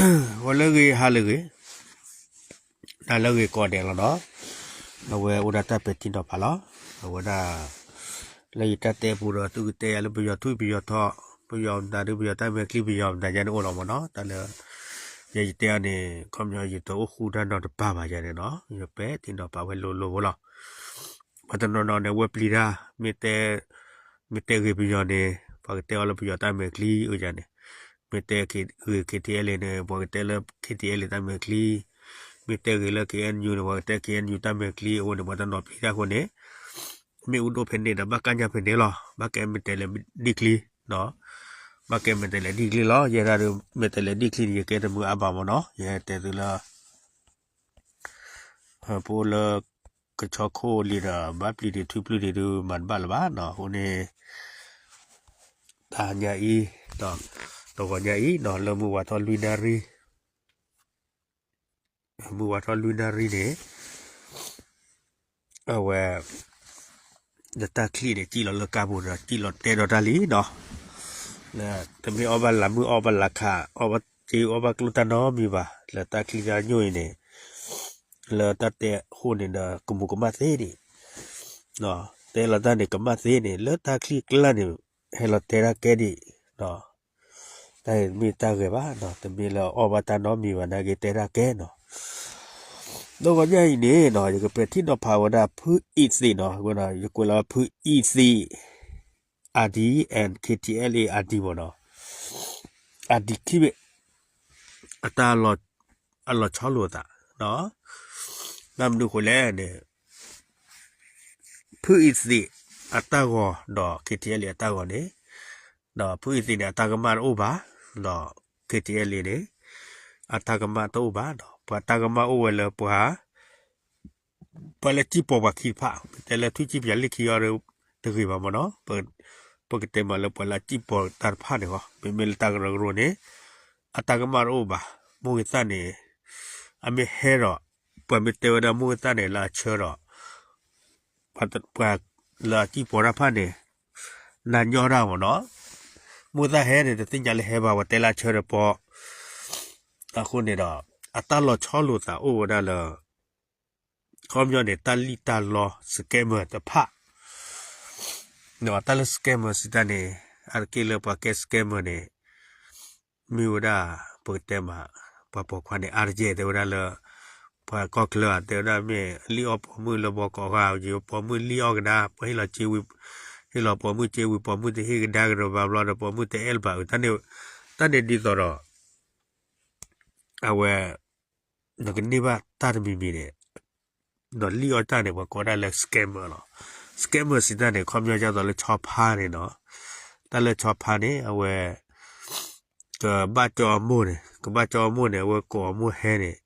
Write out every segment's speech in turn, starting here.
ဂီၤလၢအဂ့ၤ ဟါလၢအဂ့ၤ, နၤလၢအဂ့ၤကိးဂၤဒဲးလီၤနီၤ. အဝဲအိၣ်ဒၣ်တၢ်ပဲာ်ထံနီၤဖးလီၤ. အဝဲဒၣ် လၢယတၢ်တဲပူၤဒီး သုကတဲယၤလၢပယီၤထွံၣ်ပယီၤထီ, ပယီၤမတၤဒု ပယီၤတၢ်မဲာ်ချံ ပယီၤမတၤယါန့ၣ်အိၣ်လီၤမ့ၢ်နီၤ. တၢ်လၢ ယဲယတဲအီၤန့ၣ် ခီပညီယတအိၣ်ဃူတၢ်နီတဘျီဘၣ်ယါန့ၣ်နီၤ. ယပဲာ်ထံနီၤဖးဝဲလိၤလိၤဖိလီၤ. ပှၤတနီၤနီၤန့ၣ် ဝဲပျံၤတၢ်, မ့ၢ်တဲ မ့ၢ်တဲဂ့ၤပယီၤန့ၣ် ပှၤကတဲအီၤလၢပယီၤတၢ်မဲာ်ချံ အၢယါန့ၣ်, မ့ၢ်တဲဂ့ၤ KTLA န့ၣ် ပှၤကတဲလၢ KTLA တၢ်မဲာ်ချံ, မ့ၢ်တဲဂ့ၤလၢ KNU န့ၣ် ပှၤကတဲ KNU တၢ်မဲာ်ချံ. အဃိန့ၣ် ပှၤတနီၤပျံၤတၢ်အဃိန့ၣ် မ့ၣ်အူဒိၣ်ဖဲန့ၣ်ဒီး ဘၣ်ကညၣ်ဖဲန့ၣ်လီၤ. ဘၣ်ကဲမ့ၢ်တဲလဲၤဒံၣ်ချံ, ဘၣ်ကဲမ့ၢ်တဲလဲၤဒံၣ်ချံလီၤ. ယဲဒၣ်ဒုး မ့ၢ်တဲလဲၤဒံၣ်ချံန့ၣ် ယကဲတမုာ်အါဘၣ်မ့ၢ်နီၤ. ယဟဲတဲသုလၢ ပအိၣ်လၢ ကဆီခိၣ်လံဒီး ဘၣ်ပျံၤဒံးထွံၣ်ပျံၤဒံးဒုး မၤတဘၣ်လၢၤဘၣ်နီၤ. အဃိန့ၣ် တဟါညါအံၤ တဂီၤညါအံၤနီၤ လၢမုၢ်ဝါထီၣ်လွံၢ်နၣ်ရံၣ် မုၢ်ဝါထီၣ်လွံၢ်နၣ်ရံၣ်န့ၣ် အဝဲ ဒီးတၢ်ချံန့ၣ် စံၣ်လီၤလၢကါပူၤဒီး စံၣ်လီၤတဲဒီးတၢ်လံနီၤ. တမ့ၢ်အီၣ်ဘၣ်လၢမုၢ်အီၣ်ဘၣ်လၢခး အီၣ်ဘၣ်စ့အီၣ်ဘၣ်ကျိၣ်တၢ်နီတမံၤဘၣ်. လၢတၢ်ချံတၢ်ညိၣ်အံၤန့ၣ် လၢတၢ်တဲအဃိန့ၣ်ဒီး ကမူးကမၣ်သ့ဒံး တဲလီၤတၢ်န့ၣ် ကမၣ်သ့န့ၣ် လၢတၢ်ချံကျါန့ၣ် ဟဲလီၤတဲတၢ်ကဲဒံး တၢ်အံၤတမ့ၢ်တၢ်ဂဲၤဘၣ်နီၤ, တမ့ၢ်လၢအီၣ်ဘၣ်တၢ်နီတမံၤဘၣ် နာ်က့တဲတၢ်ကဲနီၤ. ဒီးဂီၤညါအံၤန့ၣ်နီၤ ယကပဲာ်ထံနီၤဖးဝဲဒၣ်ဖုအံသံးနီၤ, ယကွဲးလီၤဖုအံသံး အါဒံ and ခ့ထံအဲလ်အ့ အါဒံ မ့ၢ်နီၤ, အါဒံခံဘ့ၣ် အတၢ် အလီၤဆီလိာ်သး, ဘၣ်မနုၤအဃိလဲၣ်န့ၣ် ဖုအံသံးအတၢ်ဂီၤဒီး ခ့ထံအဲလ်အ့ အတၢ်ဂီၤန့ၣ်, ဒီးဖုအံသံးန့ၣ် အတၢ်ကမၣ်တအိၣ်ဘၣ်, ဒီး ခ့ထံအဲလ်အ့ န့ၣ် အတၢ်ကမၣ်တအိၣ်ဘၣ်ဒီး ပှၤတၢ်ကမၣ်အိၣ်ဝဲလၢပှၤ ပှၤလၢစံၣ်ပိာ်ပှၤခံတဖၣ်, ပတဲလၢထွံၣ်စံၣ်ပယီၤလံၢ်ခံအီၤဒီး တဂ့ၤဘၣ်မ့ၢ်နီၤ, ပကတဲမးလၢပှၤလၢအစံၣ်ပိာ်တၢ်တဖၣ်န့ၣ်ဂီၢ်, မ့မ့ၢ်လၢတၢ်ကရၢကရိန့ၣ် အတၢ်ကမၣ်တအိၣ်ဘၣ်, မိၢ်ဂ့ၤသၣ်န့ၣ် အမ့ၢ်ဟဲဒီး ပှၤမ့ၢ်တဲဝဲဒၣ်မိၢ်ဂ့ၤသၣ်န့ၣ် လၢအဆၢဒီး ပှၤလၢအစံၣ်ပိာ်တၢ်တဖၣ်န့ၣ် နၢ်ညီတၢ်မ့ၢ်နီၤ, မိၢ်ဂ့ၤသၣ်ဟဲန့ၣ် တသ့ၣ်ညါလၢဟဲဘၣ် ပှၤတဲလၢအဆၢဒီးပီၤ, အဃိန့ၣ်ဒီး အတၢ်လီၤဆီလိာ်သးအိၣ်ဝဲဒၣ်လၢ ခီပညီန့ၣ် တၢ်လံၣ်တၢ်လီ scammer တဖၣ်, တၢ်လၢ scammer စံးတၢ်န့ၣ် အါတက့ၢ်လၢပှၤကဲ scammer န့ၣ် မ့ၢ်ဝဲဒၣ် ပကတဲမး ပှၤပိာ်ခွါန့ၣ် အါတက့ၢ်တဲဝဲဒၣ်လၢ ပှၤကီၢ်ချၢဧါ တဲဝဲဒၣ်မ့ၢ်လံၣ်အီၣ်ပိာ်မုၣ်လၢဘီကီးဂၤ ယပိာ်မုၣ်လံၣ်အီၣ်ကဒါ ပှၤဟ့ၣ်လီၤစ့ဝံၤ ဟ့ၣ်လီၤပိာ်မုၣ်စ့ဝံၤ ပိာ်မုၣ်တဟ့ၣ်ကဒါကဒီးဘၣ်ဘျီဒီး ပိာ်မုၣ်တအဲၣ်လၢၤဘၣ်အုး တၢ်န့ၣ်ဒ်သိးဒီး အဝဲ နကန့ၢ်ဘၣ်တၢ်တမံၤမံၤန့ၣ် ဒီးလံၣ်အီၣ်တၢ်န့ၣ် ပှၤကိးဒၣ်လၢ scammer လီၤ. scammer စံးတၢ်န့ၣ် ခီပညီဒ်သိးလၢဆီဖါန့ၣ်နီၤ, တၢ်လၢဆီဖါန့ၣ် အဝဲ ကဘၣ်ကၠီအမိၢ်န့ၣ် ကဘၣ်ကၠီအမိၢ်န့ၣ် အဝဲကိးအမိၢ်ဟဲန့ၣ်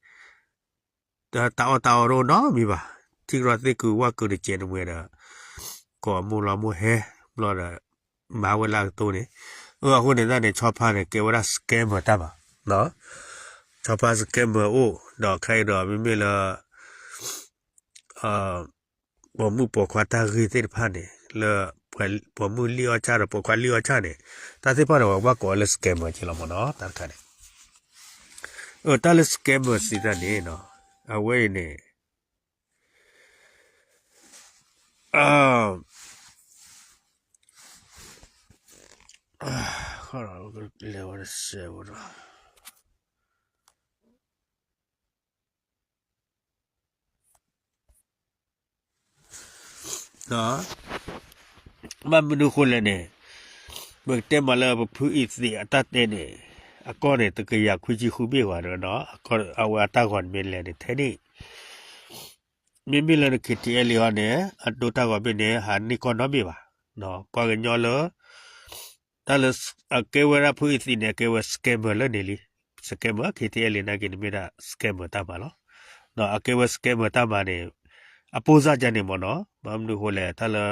တၢ်အီၣ်တၢ်အီတအိၣ်နီတမံၤဘၣ်, ထံကရီၢ်သ့ၣ်ကုၤဝၣ်ကုၤတစဲးတမှဲၤဒီး ကိးအမိၢ်လီၤမိၢ်ဟဲ ဘျီဒီး မၤဝဲလၢအကတိၤန့ၣ်, အဃိန့ၣ်တၢ်န့ၣ် ဆီဖါန့ၣ် ကဲဝဲဒၣ် scammer တၢ်မး, ဆီဖါ scammer အိၣ် ဒီးခဲအံၤဒီးမ့မ့ၢ်လၢ ပိာ်မုၣ်ပိာ်ခွါတၢ်ဂ့ၢ်သ့ၣ်တဖၣ်န့ၣ် လၢ ပိာ်မုၣ်လံၣ်အီၣ်ဆၣ်ဒီးပိာ်ခွါလံၣ်အီၣ်ဆၣ်န့ၣ် တၢ်သ့ၣ်တဖၣ်န့ၣ် ပှၤဘၣ်ကိးဝဲလၢ scammer က့လီၤမ့ၢ်နီၤ, တၢ်တခါန့ၣ် တၢ်လၢ scammer စံးတၢ်န့ၣ် အဝဲအံၤန့ၣ် လဲၤဝဲတစဲးဖိဒီး ဘၣ်မနုၤအဃိလဲၣ်န့ၣ် ပကတဲမးလၢပဖုအံသံးအတၢ်တဲန့ၣ် အကီၢ်န့ၣ် တကယၤခွံဆံဃုဘ့ၣ်ဝဲဒီး အဝဲအတၢ်ဂီၤန့ၣ်မ့ၢ်လဲၣ်န့ၣ် ထဲန့ၣ် မ့မ့ၢ်လၢန ခ့ထံအဲလ်အ့ အီၤန့ၣ် အဒိတၢ်ဂီၤဘ့ၣ်န့ၣ် ဟးန့ၢ်ကီၢ်နီတဘ့ၣ်ဘၣ်. ပှၤကညီလၢ တၢ်လၢ အကဲဝဲဒၣ်ဖုအံသံးန့ၣ် အကဲဝဲ scammer လၢန့ၣ်လံ. scammer ခ့ထံအဲလ်အ့ နာ်က့န့ၣ်မ့ၢ်ဒၣ် scammer တၢ်မၤလီၤ. အကဲဝဲ scammer တၢ်မၤန့ၣ် အပိၢ်စၢ်ကန့ၣ်မ့ၢ်နီၤ. ဘၣ်မနုၤအဃိလဲၣ် တၢ်လၢ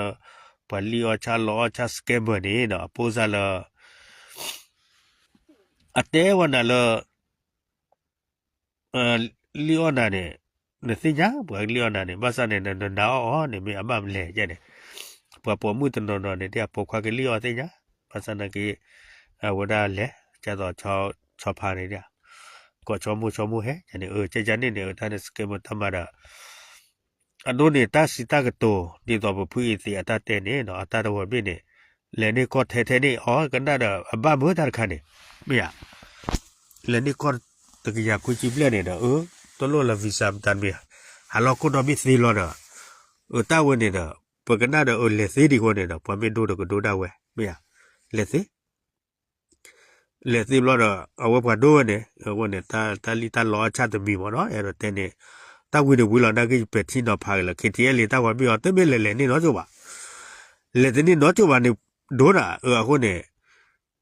ပှၤလံၣ်အီၣ်ဆၣ်လီအီၣ်ဆၣ် scammer န့ၣ်နီၤ အပိၢ်စၢ်လၢ အတဲဝဲနၤလၢ လံၣ်အီၣ်နၤန့ၣ် နသ့ၣ်ညါ ပှၤလံၣ်အီၣ်နၤန့ၣ် ဘၣ်ဆၣ်န့ၣ် နနာ်အီၣ်အီၤန့ၣ် မ့ၢ်အဘၣ်မလဲၣ်ယဲန့ၣ် ပှၤပိာ်မုၣ်တနီၤနီၤန့ၣ် ဒ်အပိာ်ခွါကလံၣ်အီၣ်သ့ၣ်ညါ ဘၣ်ဆၣ်နာ်က့ အဝဲဒၣ်လဲၤ ကသိးဆီဖါန့ၣ်ဒ် ကိးဆီမိၢ်ဆီမိၢ်ဟဲန့ၣ် အကန့ၣ်န့ၣ် အတၢ်န့ၣ် scammer တၢ်မၤဒီး အဒိန့ၣ် တၢ်စံးတၢ်ကတိၤ ဒ်သိးပဖုအံၤသ့ၣ်အတၢ်တဲန့ၣ်နီၤ အတၢ်တဝီၤဘ့ၣ်န့ၣ် လဲၤန့ၢ်ကီၢ်ထဲထဲန့ၣ် အီၤကနၣ်ဒီး အဘၣ်မုာ်တၢ်တခါန့ၣ် မ့ၢ်ဧါ လဲၤန့ၢ်ကီၢ်တကယၤခွံဆံဘျဲၣ်န့ၣ်ဒီး အၢ တလိၣ်လၢ visa မတၤတမ့ၢ်ဧါ ဟးလီၤခိၣ်ဒီဘ့ၣ်သ့လီၤဒီး အတၢ်ဝဲန့ၣ်ဒီး ပကနၣ်ဒီး အၢ လဲၤသ့ဒံးအဃိန့ၣ်ဒီး ပှၤမ့ၢ်ဒိဒီးကဒိဒၣ်ဝဲ မ့ၢ်ဧါ လဲၤသ့ လဲၤသ့ဘျီဒီး အဝဲပှၤဒိဝဲန့ၣ် အဃိန့ၣ် တၢ်လံၣ်တၢ်လီအဆၣ်တမံၤမ့ၢ်နီၤ အဲၣ်ဒိးတဲန့ၣ် တၢ်ဝံၤန့ၣ်ဝံၤလီၤ နာ်က့ယပဲာ်ထံနီၤဖးက့ၤလၢ KTLA တၢ်ဝီဘ့ၣ်အီၤ တမ့ၢ်လဲၤလဲၤန့ၢ်နီတကၠိၢ်ဘၣ် လဲၤတန့ၢ်နီတကၠိၢ်ဘၣ်န့ၣ် ဒိနၤ အဃိန့ၣ် ဒ်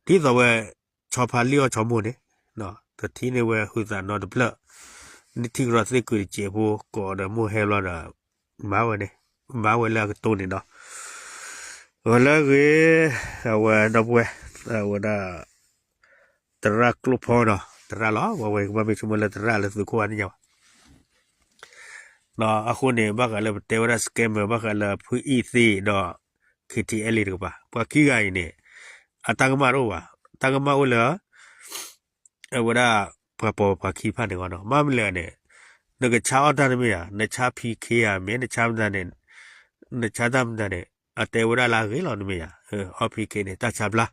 သိးဝဲ ဆီဖါလံၣ်အီၣ်ဆီမိၢ်န့ၣ် တထံၣ်န့ၢ်ဝဲဟုသးနီတဖျၢၣ် နထံၣ်ကရီသ့ၣ်ကုာ်တစဲးဖိ ကိးဒီးမိၢ်ဟဲဘျီဒီး မၤဝဲန့ၣ် မၤဝဲလၢအကတိၤန့ၣ်နီၤ ဝဲလၢဂ့ၤ အဝဲဒီပုၢ်ဝဲၢ် အဝဲဒၣ် သရၣ်ကျိဖီနီၤ သရၣ်လီၤ ဝဲဝဲကဘၣ်မ့ၢ်ဆိကမိၣ်လၢသရၣ်လၢသုးခိၣ်အါန့ၣ်ညါဘၣ် အဃိန့ၣ် ဘၣ်ဃးလၢပတဲဝဲဒၣ် scammer ဘၣ်ဃးလၢဖုအံၤသ့ဒီး KTLA တကပၤ ပှၤခံဂၤအံၤန့ၣ် အတၢ်ကမၣ်တအိၣ်ဘၣ် တၢ်ကမၣ်အိၣ်လၢ အဝဲဒၣ် ပှၤပိာ်ပှၤခံဖၣ်န့ၣ်ဂီၢ်နီၤ မ့ၢ်မနုၤလဲၣ်န့ၣ် နကဆါအီၣ်တၢ်တမ့ၢ်ဧါ နဆါ PK ဧါမ့ၢ် နဆါမတၤန့ၣ် နဆါတၢ်မတၤန့ၣ် အတဲဝဲဒၣ်လၢအဂ့ၤလီၤ နမ့ၢ်ဧါ အီၣ် PK န့ၣ် တၢ်ဆါဘျါ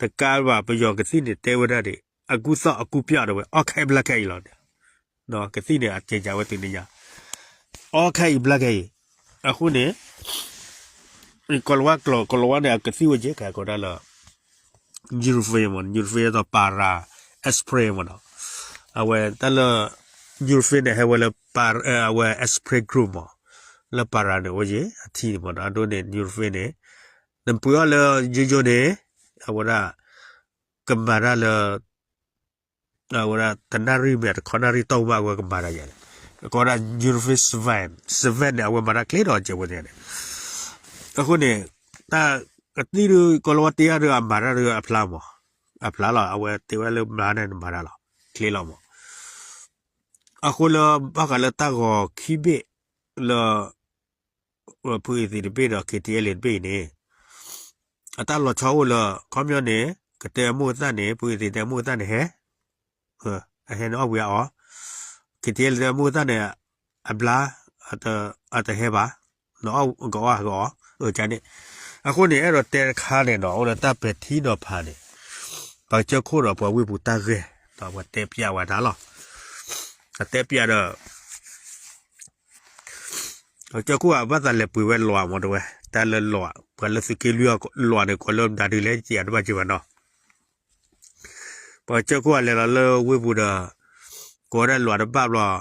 တကးဘၣ် ပယီၤကသံၣ်န့ၣ် တဲဝဲဒၣ်ဒ် အကူၣ်သီၣ်အကူၣ်ပျီၢ်ဒၣ်ဝဲ အီၣ်ခဲအံၤဘျါခဲအံၤလီၤ ကသံၣ်န့ၣ် အကဲးကးဝဲတုၤန့ၣ်ညါ အီၣ်ခဲအံၤဘျါခဲအံၤ အဃိန့ၣ် ကီၤလၤဝါကျိာ် ကီၤလၤဝါန့ၣ် အကသံၣ်ဝဲက့ၤ ကဲကိးဒၣ်လၢ Nurofen မ့ၢ် Nurofen ဒီး Para Express မ့ၢ်နီၤ အဝဲတၢ်လၢ Nurofen န့ၣ် ဟဲဝဲလၢ အဝဲ Express Group မ့ၢ် လၢ Para န့ၣ် အိၣ်က့ၤ အထံန့ၣ်မ့ၢ်နီၤ အဒိန့ၣ် Nurofen န့ၣ် နပှ့ၤအီၣ်လၢယိယိန့ၣ် အဝဲဒၣ် ကမၤတၢ်လၢ အဝဲဒၣ်တနၣ်ရံၣ်မ့ၢ်တခီနၣ်ရံၣ်တီၢ်မး အဝဲကမၤတၢ်ယၤန့ၣ် ကိးဒၣ် Nurofen Seven Seven န့ၣ် အဝဲမၤတၢ်ချ့ဒီးကဲးဝဲန့ၣ် အဃိန့ၣ် တၢ်ကသံၣ်ဒုး ကီၤလၤဝါတ့ၢ်အါဒုး အမၤတၢ်ဒုးအဖျါမး အဖျါလီၤ အဝဲတဲဝဲလၢမၤန့ၣ် နမၤတၢ်လီၤ ချ့လီၤမး အဃိလၢဘၣ်ဃးလၢတၢ်ဂီၤခံဘ့ၣ်လၢ ဖုအံၤသ့ၣ်တဘ့ၣ်ဒီး KTLA တဘ့ၣ်အံၤန့ၣ် အတၢ်လီၤဆီအိၣ်လၢ ခီပညီန့ၣ် ကတဲအမိၢ်အသၣ်န့ၣ် ဖုအံၤသ့ၣ်တဲအမိၢ်အသၣ်န့ၣ်ဟဲ အဟဲန့ၣ်အီၣ်ဝံၤအီၤ KTLA တဲအမိၢ်အသၣ်န့ၣ် အဘျါ အတဟဲဘၣ် ကအီၣ်ကအီၣ် အန့ၣ် အဃိန့ၣ် အဲၣ်ဒိးတဲတခါန့ၣ်နီၤ အိၣ်လၢတၢ်ပဲာ်ထံနီၤဖးန့ၣ် ပှၤကစၢၢ်ခိၣ်ဒီးပှၤဝ့ၢ်ပူၤတၢ်ဂဲၤ ဒီးပှၤတဲပျးဝဲဒၣ်လီၤ အတဲပျးဒီး ပှၤကစၢၢ်ခိၣ်အဘၣ်သးလဲၤပှ့ၤဝဲလီၤမ့ၢ်တဝဲ တၢ်လၢလီၤ ပှၤလၢသုးက့လွံၢ်အလီၤန့ၣ် ကိးလၢမတၤဒုလဲၣ် ယတဘၣ်စံးဘၣ်နီၤ ပှၤကစၢၢ်ခိၣ်အလဲၤလီၤလၢဝ့ၢ်ပူၤဒီး ကိးဝဲဒၣ်လီၤတဘၣ်ဘျီ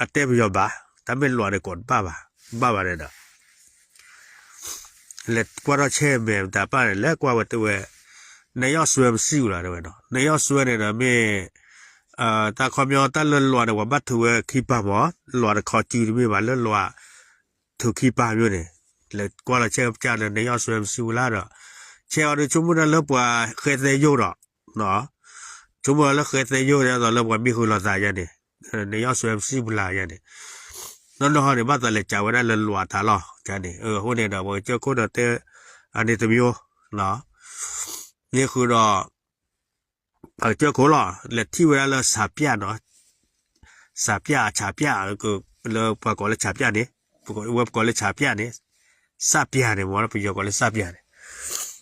အတဲပယီၤဘၣ် တၢ်မ့ၢ်လီၤန့ၣ်ကိးတဘၣ်ဘၣ် ဘၣ်ဘၣ်န့ၣ်ဒီး လဲၤကွၢ်ထီၣ်ဆဲးမဲာ်တၢ်ပၢ်န့ၣ် လဲၤကွၢ်ဝဲတဲဝဲ နယီၣ်စွဲမစံၣ်ဝဲလီၤတဲဝဲနီၤ နယီၣ်စွဲန့ၣ်ဒီးမ့ၢ် တၢ်ခီပညီတၢ်လၢလီၤန့ၣ် ပှၤဘၣ်ထုးဝဲခံပၤမး လီၤတခီစုတမ့ၢ်ဘၣ်လၢလီၤ ထုးခံပၤမ့ၢ်န့ၣ် လဲၤကွၢ်လီၤဆဲးကၢ်လၢနယီၣ်စွဲမစံၣ်ဝဲလီၤဒီး ဆဲးအီၤဒီးဆိကမိၣ်တၢ်လၢပှၤဃဲသဲယိာ်ဒီး ဆိကမိၣ်လၢဃဲသဲယိာ်ဒ်သိးလၢပှၤမံဃုာ်လိာ်သးယါန့ၣ် နယီၣ်စွဲမစံၣ်ပူၤလၢ်ယါန့ၣ် နီၢ်နီၢ်ဟီန့ၣ် ဘၣ်သးလဲၤစံးဝဲဒၣ်လၢလီၤအတၢ်လီၢ်န့ၣ် အဃိန့ၣ်ဒီး ပှၤကစၢၢ်ခိၣ်ဒီးတဲ အန့ၣ်တမံၤ မ့ၢ်ဃုာ်ဒီး ပှၤကစၢၢ်ခိၣ်လီၤ လဲၤထံၣ်ဝဲဒၣ်လၢဆးပျၢ်နီၤ ဆးပျၢ် ဆးပျၢ် လၢပှၤကိးလၢဆးပျၢ်န့ၣ် ဝဲပကိးလၢဆးပျၢ်န့ၣ် စးပျၢ်န့ၣ်မ့ၢ် ပယီၤကိးလၢစးပျၢ်န့ၣ်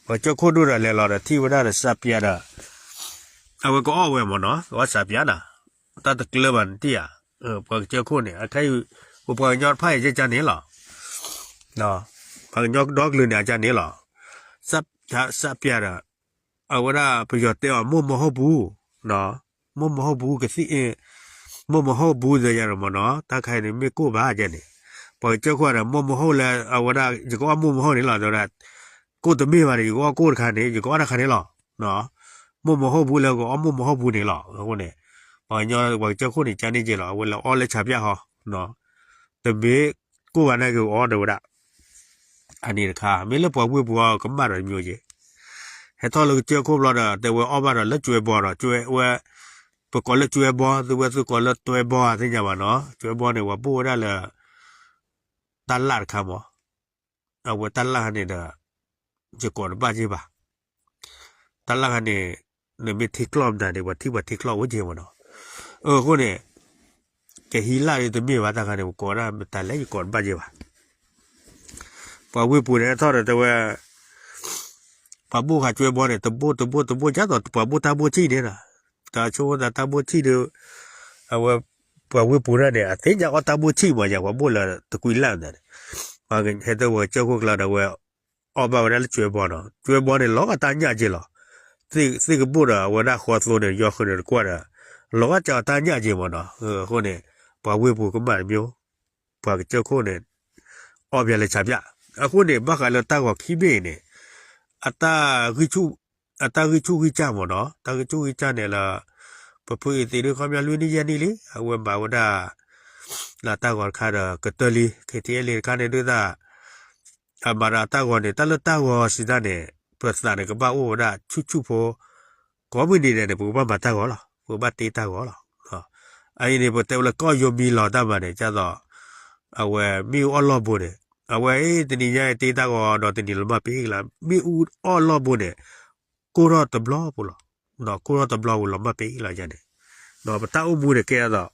ပှၤကစၢၢ်ခိၣ်ဒိၣ်ဒီးလဲၤလီၤဒီးထံၣ်ဝဲဒၣ်ဒီးစးပျၢ်ဒီး အဝဲကအီၣ်ဝဲမ့ၢ်နီၤ ကအီၣ်စးပျၢ်နၤ တၢ်တကျၢၤဘၣ်နတံၢ်ဧါ ပှၤကစၢၢ်ခိၣ်န့ၣ် အခဲအံၤ ပပှၤကညီတဖၣ်အံၤကန့ၣ်လီၤ ပှၤကညီဒီကလုာ်န့ၣ် အကန့ၣ်လီၤ စးပျၢ်ဒီး အဝဲဒၣ်ပယီၤတဲအီၤ မိၢ်မဟီၣ်ပူၤ မိၢ်မဟီၣ်ပူၤကသံၣ် မိၢ်မဟီၣ်ပူၤသ့ယါဒီးမ့ၢ်နီၤ တၢ်ခါအံၤန့ၣ်မ့ၢ်ကိၣ်ဘၣ်ယါန့ၣ် ပှၤကစၢၢ်ခိၣ်ဒီး မိၢ်မဟီၣ်လၢအဝဲဒၣ် ယကအီၣ်မိၢ်မဟီၣ်န့ၣ်လီၤ တဲဝဲဒၣ် ကိၣ်တမ့ၢ်ဘၣ်န့ၣ် ယကအီၣ်ကိၣ်တခါန့ၣ် ယကအီၣ်တၢ်ခါန့ၣ်လီၤ မိၢ်မဟီၣ်ပူၤလၢကအီၣ်မိၢ်မဟီၣ်ပူၤန့ၣ်လီၤ အဃိန့ၣ် ပှၤကညီပှၤကစၢၢ်ခိၣ်န့ၣ် ကန့ၣ်က့ၤလီၤ အဝဲလၢအီၣ်လၢဆးပျၢ်ဟီ တမ့ၢ်ကိၣ်ဘၣ်န့ၣ်ကအီၣ်တဲဝဲဒၣ် အန့ၣ်တခါ မ့ၢ်လၢပှၤဝ့ၢ်ပူၤအီၤကမၣ်ဒီးမ့ၢ်က့ၤ ဟဲထီၣ်လၢကစၢၢ်ခိၣ်ဘျီဒီး တဲဝဲအီၣ်ဘၣ်ဒီးလၢကၠွဲဘီဒီး ကၠွဲဝဲ ပကိးလၢကၠွဲဘီ သုဝဲသုကိးလၢတွဲဘီသ့ၣ်ညါဘၣ်နီၤ ကၠွဲဘီန့ၣ် ပှၤဘိၣ်ဝဲဒၣ်လၢ တၢ်လၣ်တခါမး အဝဲတၢ်လၣ်ခါန့ၣ်ဒီး ယကိးတဘၣ်က့ၤဘၣ် တၢ်လၣ်ခါန့ၣ် နမ့ၢ်ထံကျီၢ်မတၤန့ၣ် ပှၤထံၣ်ပှၤထံကျီၢ်အိၣ်က့ၤမးနီၤ အဃိန့ၣ် ကဟံးလၢ်ဒ်တမ့ၢ်ဘၣ်တၢ်ခါန့ၣ် ပကိးဒၣ်မတၤလဲၣ် ယကိးတဘၣ်က့ၤဘၣ်. ပှၤဝ့ၢ်ပူၤန့ၣ်ထီၣ်ဒီးတဲဝဲ ပှၤဘိၣ်ဃာ်ကၠွဲဘီန့ၣ် တဘိတဘိတဘိ ဒ်သိးပှၤဘိၣ်တၢ်ဘိၣ်ဆံၣ်န့ၣ်လီၤ. တၢ်ဆိကမိၣ်သးတၢ်ဘိၣ်ဆံၣ်ဒီး အဝဲ ပှၤဝ့ၢ်ပူၤဒၣ်န့ၣ် အသ့ၣ်ညါအီၣ်တၢ်ဘိၣ်ဆံၣ်မးယၤ ပှၤဘိၣ်လၢတကွံလၢ်န့ၣ် ဟဲတဲဝဲကၠိခိၣ်ကျါဒီးဝဲ အီၣ်ဘၣ်ဝဲဒၣ်လၢကၠွဲဘီနီၤ ကၠွဲဘီန့ၣ် လီၤဂာ်တၢ်ညၣ်က့ၤလီၤ. သ့ၣ်ကဘိၣ်ဒီးအဝဲဒၣ်ဃီသိန့ၣ် ယီၤဃုာ်န့ၣ်တကွၢ်ဒီး လီၤဂာ်စၢ်အီၤတၢ်ညၣ်က့ၤမးနီၤ. အဃိန့ၣ် ပှၤဝ့ၢ်ပူၤကမၣ်တမျိုး ပှၤကစၢၢ်ခိၣ်န့ၣ် အီၣ်ပၠးလဲၤဆးပၠး. အဃိန့ၣ် ဘၣ်ဃးလၢတၢ်ဂီၤခံဘ့ၣ်အံၤန့ၣ် အတၢ် အတၢ်ဂံၢ်ဆူၣ်ဂံၢ်စၢ်မးနီၤ တၢ်ဂံၢ်ဆူၣ်ဂံၢ်စၢ်န့ၣ်လၢ ပဖုအံၤသ့ၣ်ဒုးခီပညီလွံၢ်နံၣ်ယဲၢ်နံၣ်လံ အဝဲမၤဝဲဒၣ် လၢတၢ်ဂီၤတခါဒီးကတၢၢ်လံ ခ့ထံအဲလ့တခါန့ၣ်ဒုးသၣ် အမၤဒီးတၢ်ဂီၤန့ၣ် တၢ်လၢတၢ်ဂီၤစံးတၢ်န့ၣ် ပသးန့ၣ်ကဘၣ်အိၣ်ဝဲဒၣ်ဆူၣ်ဆူၣ်ဖိ ကိးမုၢ်နံၤဒဲးန့ၣ် ပကဘၣ်မၤတၢ်ဂီၤလီၤ ပကဘၣ်တ့တၢ်ဂီၤလီၤ. အအံၤန့ၣ် ပတဲဝဲလၢကီၢ်ယိၤမံလီၤတၢ်မၤန့ၣ် ဒ်သိး အဝဲမ့ၣ်အူအီၣ်လီၢ်ဘိန့ၣ် အဝဲတနံၤညါတ့တၢ်ဂီၤဒီးတနံၤလီၤမၢ်ပ့ၤကလါ မ့ၣ်အူအီၣ်လီၢ်ဘိန့ၣ် ကိၢ်ထီၣ်တဘျီပူၤလီၤ. ကိၢ်ထီၣ်တဘျီပူၤလီၤမၢ်ပ့ၤလီၤယၤန့ၣ် ပတၢ်အိၣ်မူန့ၣ်ကဲဒ်သိး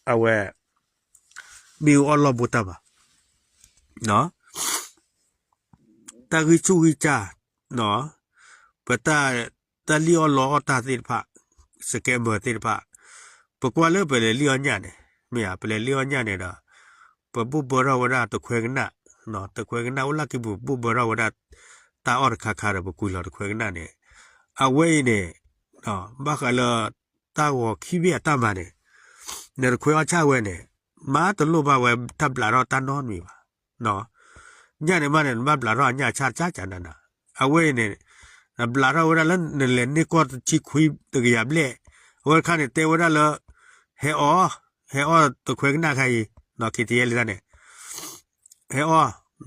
အဝဲ မ့ၣ်အူအီၣ်လီၢ်ဘိတၢ်မၤ တၢ်ဂံၢ်ဆူၣ်ဂံၢ်စၢ် ပတၢ် တၢ်လံၣ်အီၣ်လီအီၣ်တၢ်သ့ၣ်တဖၣ် scammer သ့ၣ်တဖၣ် ပကွၢ်လၢပလဲၤလံၣ်အီၣ်ညၣ်န့ၣ် မ့ၢ်ဧါ ပလဲၤလံၣ်အီၣ်ညၣ်န့ၣ်ဒီး ပဘိၣ်ဘၢထီၣ်ဝဲဒၣ်တခွဲကနၣ် တခွဲကနၣ်အိၣ်လၢခံပူၤ ဘိၣ်ဘၢထီၣ်ဝဲဒၣ် တၢ်အီၣ်တခါခါဒီးပကွံာ်လီၤတခွဲကနၣ်န့ၣ် အဝဲအံၤန့ၣ် ဘၣ်ဃးလၢ တၢ်ဂီၤခံဘ့ၣ်အတၢ်မၤန့ၣ် နတခွဲအီၣ်ဆၣ်ဝဲန့ၣ် မၤတလိၣ်ဘၣ်ဝဲတၢ်ဘျးထီၣ်တၢ်နီတမံၤဘၣ်. ညၣ်န့ၣ်မးန့ၣ် နဘၣ်ဘျးထီၣ်အညၣ်ဆၣ်ကၠၢ်ကၠၢ်နးနး အဝဲအံၤန့ၣ် နဘျးထီၣ်ဝဲဒၣ်လၢနလဲၤန့ၢ်ကီၢ်တဆံခွံတကယၤဘျဲၣ် အဝဲတခါန့ၣ်တဲဝဲဒၣ်လၢ ဟဲအီၣ် ဟဲအီၣ်တခွဲကနၣ်ခါအံၤ ခ့ထံအဲလ့တၢ်န့ၣ် ဟဲအီၣ် န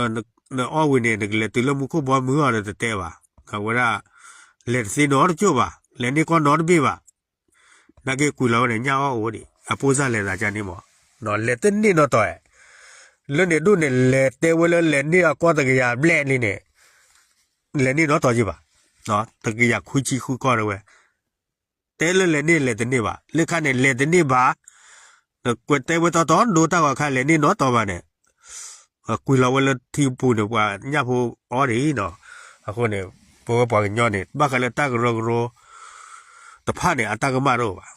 အီၣ်ဝံၤန့ၣ် နကလဲၤတုၤလၢမူခိၣ်ဘီမုၢ်အီၤဒီးတတဲဘၣ်. အဝဲဒၣ် လဲၤတသ့နီတကၠိၢ်ဘၣ်, လဲၤန့ၢ်ကီၢ်နီတဘ့ၣ်ဘၣ်. နာ်က့ကွံာ်လီၤဝဲန့ၣ် ညၣ်အီၣ်အိၣ်ဒံး အပိၢ်စၢ်လဲၤသးကန့ၣ်မး, လဲၤတန့ၢ်နီတီၤဧါ. လၢန့ၣ်ဒိၣ်န့ၣ် လဲၤတဲဝဲလၢလဲၤန့ၢ်အကီၢ်တကယၤဘျဲၣ်လံန့ၣ် လဲၤန့ၢ်နီတီၤယံၤဘၣ်, တကယၤခွံဆံဃုကီၢ်တဲဝဲ တဲလၢလဲၤန့ၢ်လဲၤတန့ၢ်ဘၣ်, လၢခါန့ၣ် လဲၤတန့ၢ်ဘၣ်, နကွဲးတဲဝဲတီတီဒိတၢ်ဂီၤခါလဲၤန့ၢ်နီတီၤဘၣ်န့ၣ် ကွံာ်လီၤဝဲလၢထံပူၤန့ၣ် ပှၤညၣ်ဖိအီၣ်ဒံးနီၤ. အဃိန့ၣ် ပဝဲပှၤကညီန့ၣ် ဘၣ်ဃးလၢတၢ်ကရၢကရိတဖၣ်န့ၣ် အတၢ်ကမၣ်တအိၣ်ဘၣ်.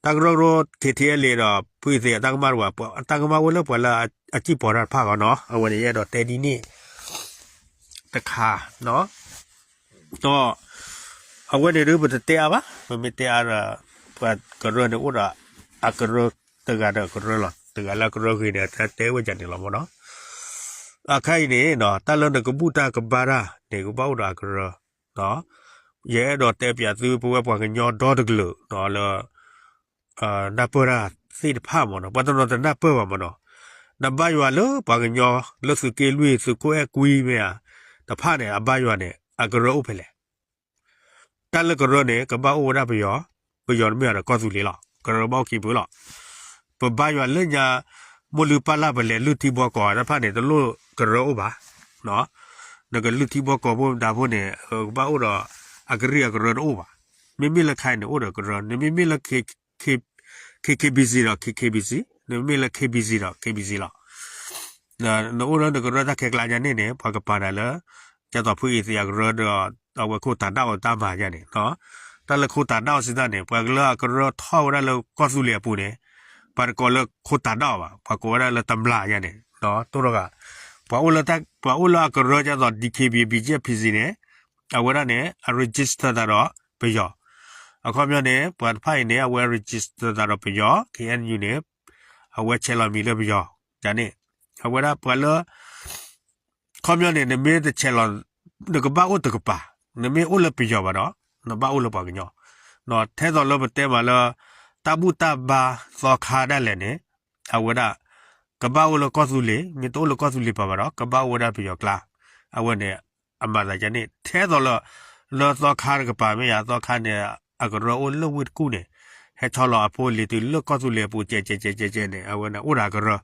တၢ်ကရၢကရိ ခ့ထံအဲလ့ဒီး ဖုအံသ့အတၢ်ကမၣ်တအိၣ်ဘၣ်, အတၢ်ကမၣ်အိၣ်လၢပှၤလၢအစံၣ်ပီၤတၢ်တဖၣ်ဃီနီၤ. အဝဲန့ၣ်ယအဲၣ်ဒိးတဲဒ်န့ၣ် တခါ ဒီး အဝဲန့ၣ်ဒုးပတတဲအါဘၣ်, ပမ့ၢ်တဲအါဒီး ပှၤကရၢန့ၣ်အိၣ်ဒီး အကရၢတဂၤဒီးကရၢလီၤ. တဂၤလၢအကရၢဂ့ၤန့ၣ် တဲဝဲဒ်န့ၣ်လီၤမးနီၤ. အခါအံၤန့ၣ် တၢ်လၢနကဘူၣ်တၢ်ကဘါတၢ်န့ၣ် ကဘၣ်အိၣ်ဒီးအကရၢ ယအဲၣ်ဒိးတဲပၠးသုပဝဲပှၤကညီဒီတကလုာ်လၢ နၢ်ပၢၢ်တၢ်သ့ၣ်တဖၣ်မးနီၤ, ပှၤတနီၤတနၢ်ပၢၢ်ဘၣ်မးနီၤ. နဘါယွၤလၢပှၤကညီလၢသုးက့လွံၢ် သုးခိၣ်အဲၣ်ကွံမ့ၢ်ဧါ, တဖၣ်န့ၣ် အဘါယွၤန့ၣ် အကရၢအိၣ်ဖဲလဲၣ်. တၢ်လၢကရၢန့ၣ် ကဘၣ်အိၣ်ဝဲဒၣ်ပယီၤ, ပယီၤတမ့ၢ်ဒီးကီၢ်သူလ့ၤလီၤ, ကရၢဘၣ်အိၣ်ခံဖုလီၤ. ပဘါယွၤလၢညါ မိၢ်လုၢ်ပၢ်လၢ်ပလဲၤလုၢ်ထံဘီကီၢ်တဖၣ်န့ၣ် တလိၣ်ကရၢအိၣ်ဘၣ်. နကလုၢ်ထံဘီကီၢ်ဖိမတၤဖိန့ၣ် ကဘၣ်အိၣ်ဒီး အကရံၣ်အကရၢတအိၣ်ဘၣ်. မ့မ့ၢ်လၢခါအံၤန့ၣ် အိၣ်ဒီးကရၢ, နမ့မ့ၢ်လၢ K K B C ဒီး K K B C, နမ့မ့ၢ်လၢ K B C ဒီး K B C လီၤ. နအိၣ်လၢနကရၢတၢ်ခဲကျါညါန့ၣ်န့ၣ် ပှၤကပာ်နၤလၢ ကဲသိးဖုအံသ့အကရၢဒီး အဝဲခိၣ်တၢ်ဒၣ်အီၤတၢ်မၤညါန့ၣ်, တၢ်လၢခိၣ်တၢ်ဒၣ်အီၤစံးတၢ်န့ၣ် ပှၤလၢအကရၢထီၣ်ဝဲဒၣ်လၢကီၢ်သူလ့ၤအပူၤန့ၣ် ပှၤတကိးလၢခိၣ်တၢ်ဒၣ်အီၤဘၣ်, ပှၤကိးဝဲဒၣ်လၢတမျၢ်ညါန့ၣ်, တိၢ်နီၣ်ဂၤ, ပှၤအိၣ်လၢအကရၢဒ်သိး D K B B G P C န့ၣ် အဝဲဒၣ်န့ၣ် အ register သးဒီးပယီၤ, အခီပညီန့ၣ် ပှၤတဖၣ်အံၤန့ၣ် အဝဲ register သးဒီးပယီၤ, K N U န့ၣ် အဝဲဆဲးလီၤမံၤလၢပယီၤ, န့ၣ် အဝဲဒၣ်ပှၤလၢ ခီပညီန့ၣ် နမ့ၢ်တဆဲးလီၤ နကဘၣ်အိၣ်တကပၤ, နမ့ၢ်အိၣ်လၢပယီၤဘၣ်ဒီး နဘၣ်အိၣ်လၢပှၤကညီ, ထဲသိးလၢပတဲမးလၢ တၢ်ဘူၣ်တၢ်ဘါသီခါဒၣ်လဲာ်န့ၣ် အဝဲဒၣ် ကဘၣ်အိၣ်လၢကီၢ်သူလ့ၤ, မ့ၢ်တအိၣ်လၢကီၢ်သူလ့ၤပၤဘၣ်ဒီး ကဘၣ်အိၣ်ဝဲဒၣ်ပယီၤကျါ, အဝဲန့ၣ် အမၤသးကန့ၣ် ထဲသိးလၢ လၢသီခါတကပၤမ့ၢ်ယါ သီခါန့ၣ် အကရၢအိၣ်လၢဝ့ၢ်တကူၣ်န့ၣ် ဟဲဆီလီၤအဖိလံၤတုၤလၢကီၢ်သူလ့ၤအပူၤ ကဲးကဲးကဲးကဲးကဲးန့ၣ် အဝဲန့ၣ်အိၣ်ဒီးအကရၢ,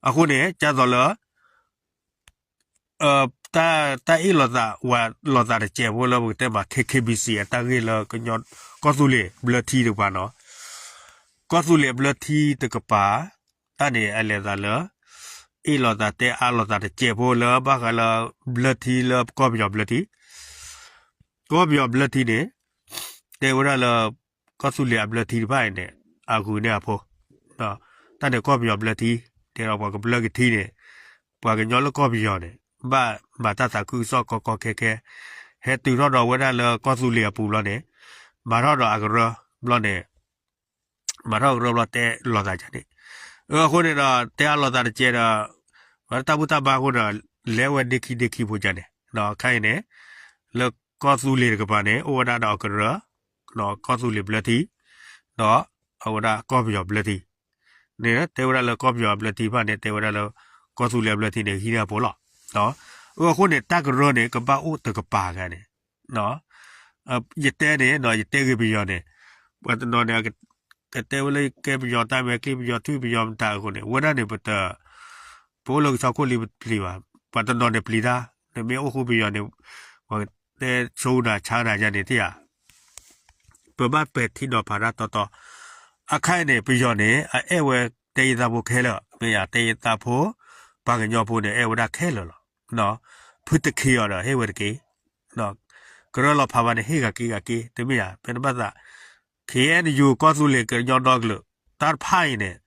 အဃိန့ၣ် ဒ်သိးလၢ တၢ်အ့ၣ်လိာ်သး ဝၤလိာ်သးတစဲးဖိလၢပကတဲမး K K B C အတၢ်ဂ့ၢ်လၢ ကီၢ်သူလ့ၤဘျၢထံတကပၤနီၤ, ကီၢ်သူလ့ၤဘျၢထံတကပၤ တၢ်န့ၣ်အလဲၤသးလၢ အ့ၣ်လိာ်သးတဲအါလိာ်သးတစဲးဖိလၢဘၣ်ဃးလၢ ဘျၢထံလၢကီၢ်ပယီၤဘျၢထံ, ကီၢ်ပယီၤဘျၢထံန့ၣ် တဲဝဲဒၣ်လၢ ကီၢ်သူလ့ၤအဘျၢထံတဖၣ်အံၤန့ၣ် အဂုာ်န့ၢ်အဖိ, တၢ်န့ၣ်ကီၢ်ပယီၤဘျၢထံ, တဲဒီးပှၤကဘျၢကထံန့ၣ် ပှၤကညီလၢကီၢ်ပယီၤန့ၣ် ဘၣ်မၤတၢ်သးခုကစီၣ်ကီကီခဲခဲ, ဟဲတုၤထီၣ်ဒီးဝဲဒၣ်လၢကီၢ်သူလ့ၤအပူၤဘျီန့ၣ် မၤထီၣ်ဒီးအကရၢဘျီန့ၣ် မၤထီၣ်ကရၢဘျီတဲလိာ်သးဒ်န့ၣ်, အဃိန့ၣ်ဒီး တဲအါလိာ်သးတစဲးဒီး ဝဲတၢ်ဘူၣ်တၢ်ဘါအဃိန့ၣ် လဲၤဝဲဒ့ခံဒ့ခံဖိဒ်န့ၣ်, ဒီးခဲအံၤန့ၣ် လၢကီၢ်သူလ့ၤတကပၤန့ၣ် အိၣ်ဝဲဒၣ်ဒီးအကရၢ, ဒီးကီၢ်သူလ့ၤဘျၢထံ, ဒီးအဝဲဒၣ်ကီၢ်ပယီၤဘျၢထံန့ၣ် တဲဝဲဒၣ်လၢကီၢ်ပယီၤအဘျၢထံတဖၣ်န့ၣ် တဲဝဲဒၣ်လၢ ကီၢ်သူလ့ၤအဘျၢထံန့ၣ် ဟံးန့ၢ်အဖိလီၤ. အဃိန့ၣ် တၢ်ကရၢန့ၣ် ကဘၣ်အိၣ်တကပၤဂၤန့ၣ် ယတဲန့ၣ် ယတဲဂ့ၤပယီၤန့ၣ် ပှၤတနီၤန့ၣ် ကတဲဝဲလၢယကဲပယီၤတၢ်မဲာ်ချံ ပယီၤထွံၣ်ပယီၤမတၤအဃိန့ၣ် ဝဲဒၣ်န့ၣ် ပတ ပအိၣ်လၢကဆီခိၣ်လံပတပျံၤဘၣ်. ပှၤတနီၤန့ၣ်ပျံၤတၢ်, နမ့ၢ်အိၣ်ဃူပယီၤန့ၣ် ပှၤတဲဆိနၤဆါနၤယါန့ၣ်သ့ဧါ. ပဘၣ်ပဲာ်ထံနီၤဖးတၢ်တီတီ, အခါအံၤန့ၣ် ပယီၤန့ၣ် အအဲၣ်ဝဲတဲယသးဖိခဲလၢာ်, မ့ၢ်ယတဲယသးဖိ ပှၤကညီဖိန့ၣ် အဲၣ်ဝဲဒၣ်ခဲလၢာ်လီၤ. ဖုတခ့အီၤဒီးဟ့ၣ်ဝဲတက့ၢ်, ကရၢလီၤဖးဘၣ်န့ၣ် ဟ့ၣ်ဂၤက့ၤဂၤက့ၤ တမ့ၢ်ဧါ, ဖဲနဘၣ်သး ခ့ၣ်အဲၣ်ယူၣ် ကီၢ်သူလ့ၤကညီဒီကလုာ် တၢ်တဖၣ်အံၤန့ၣ်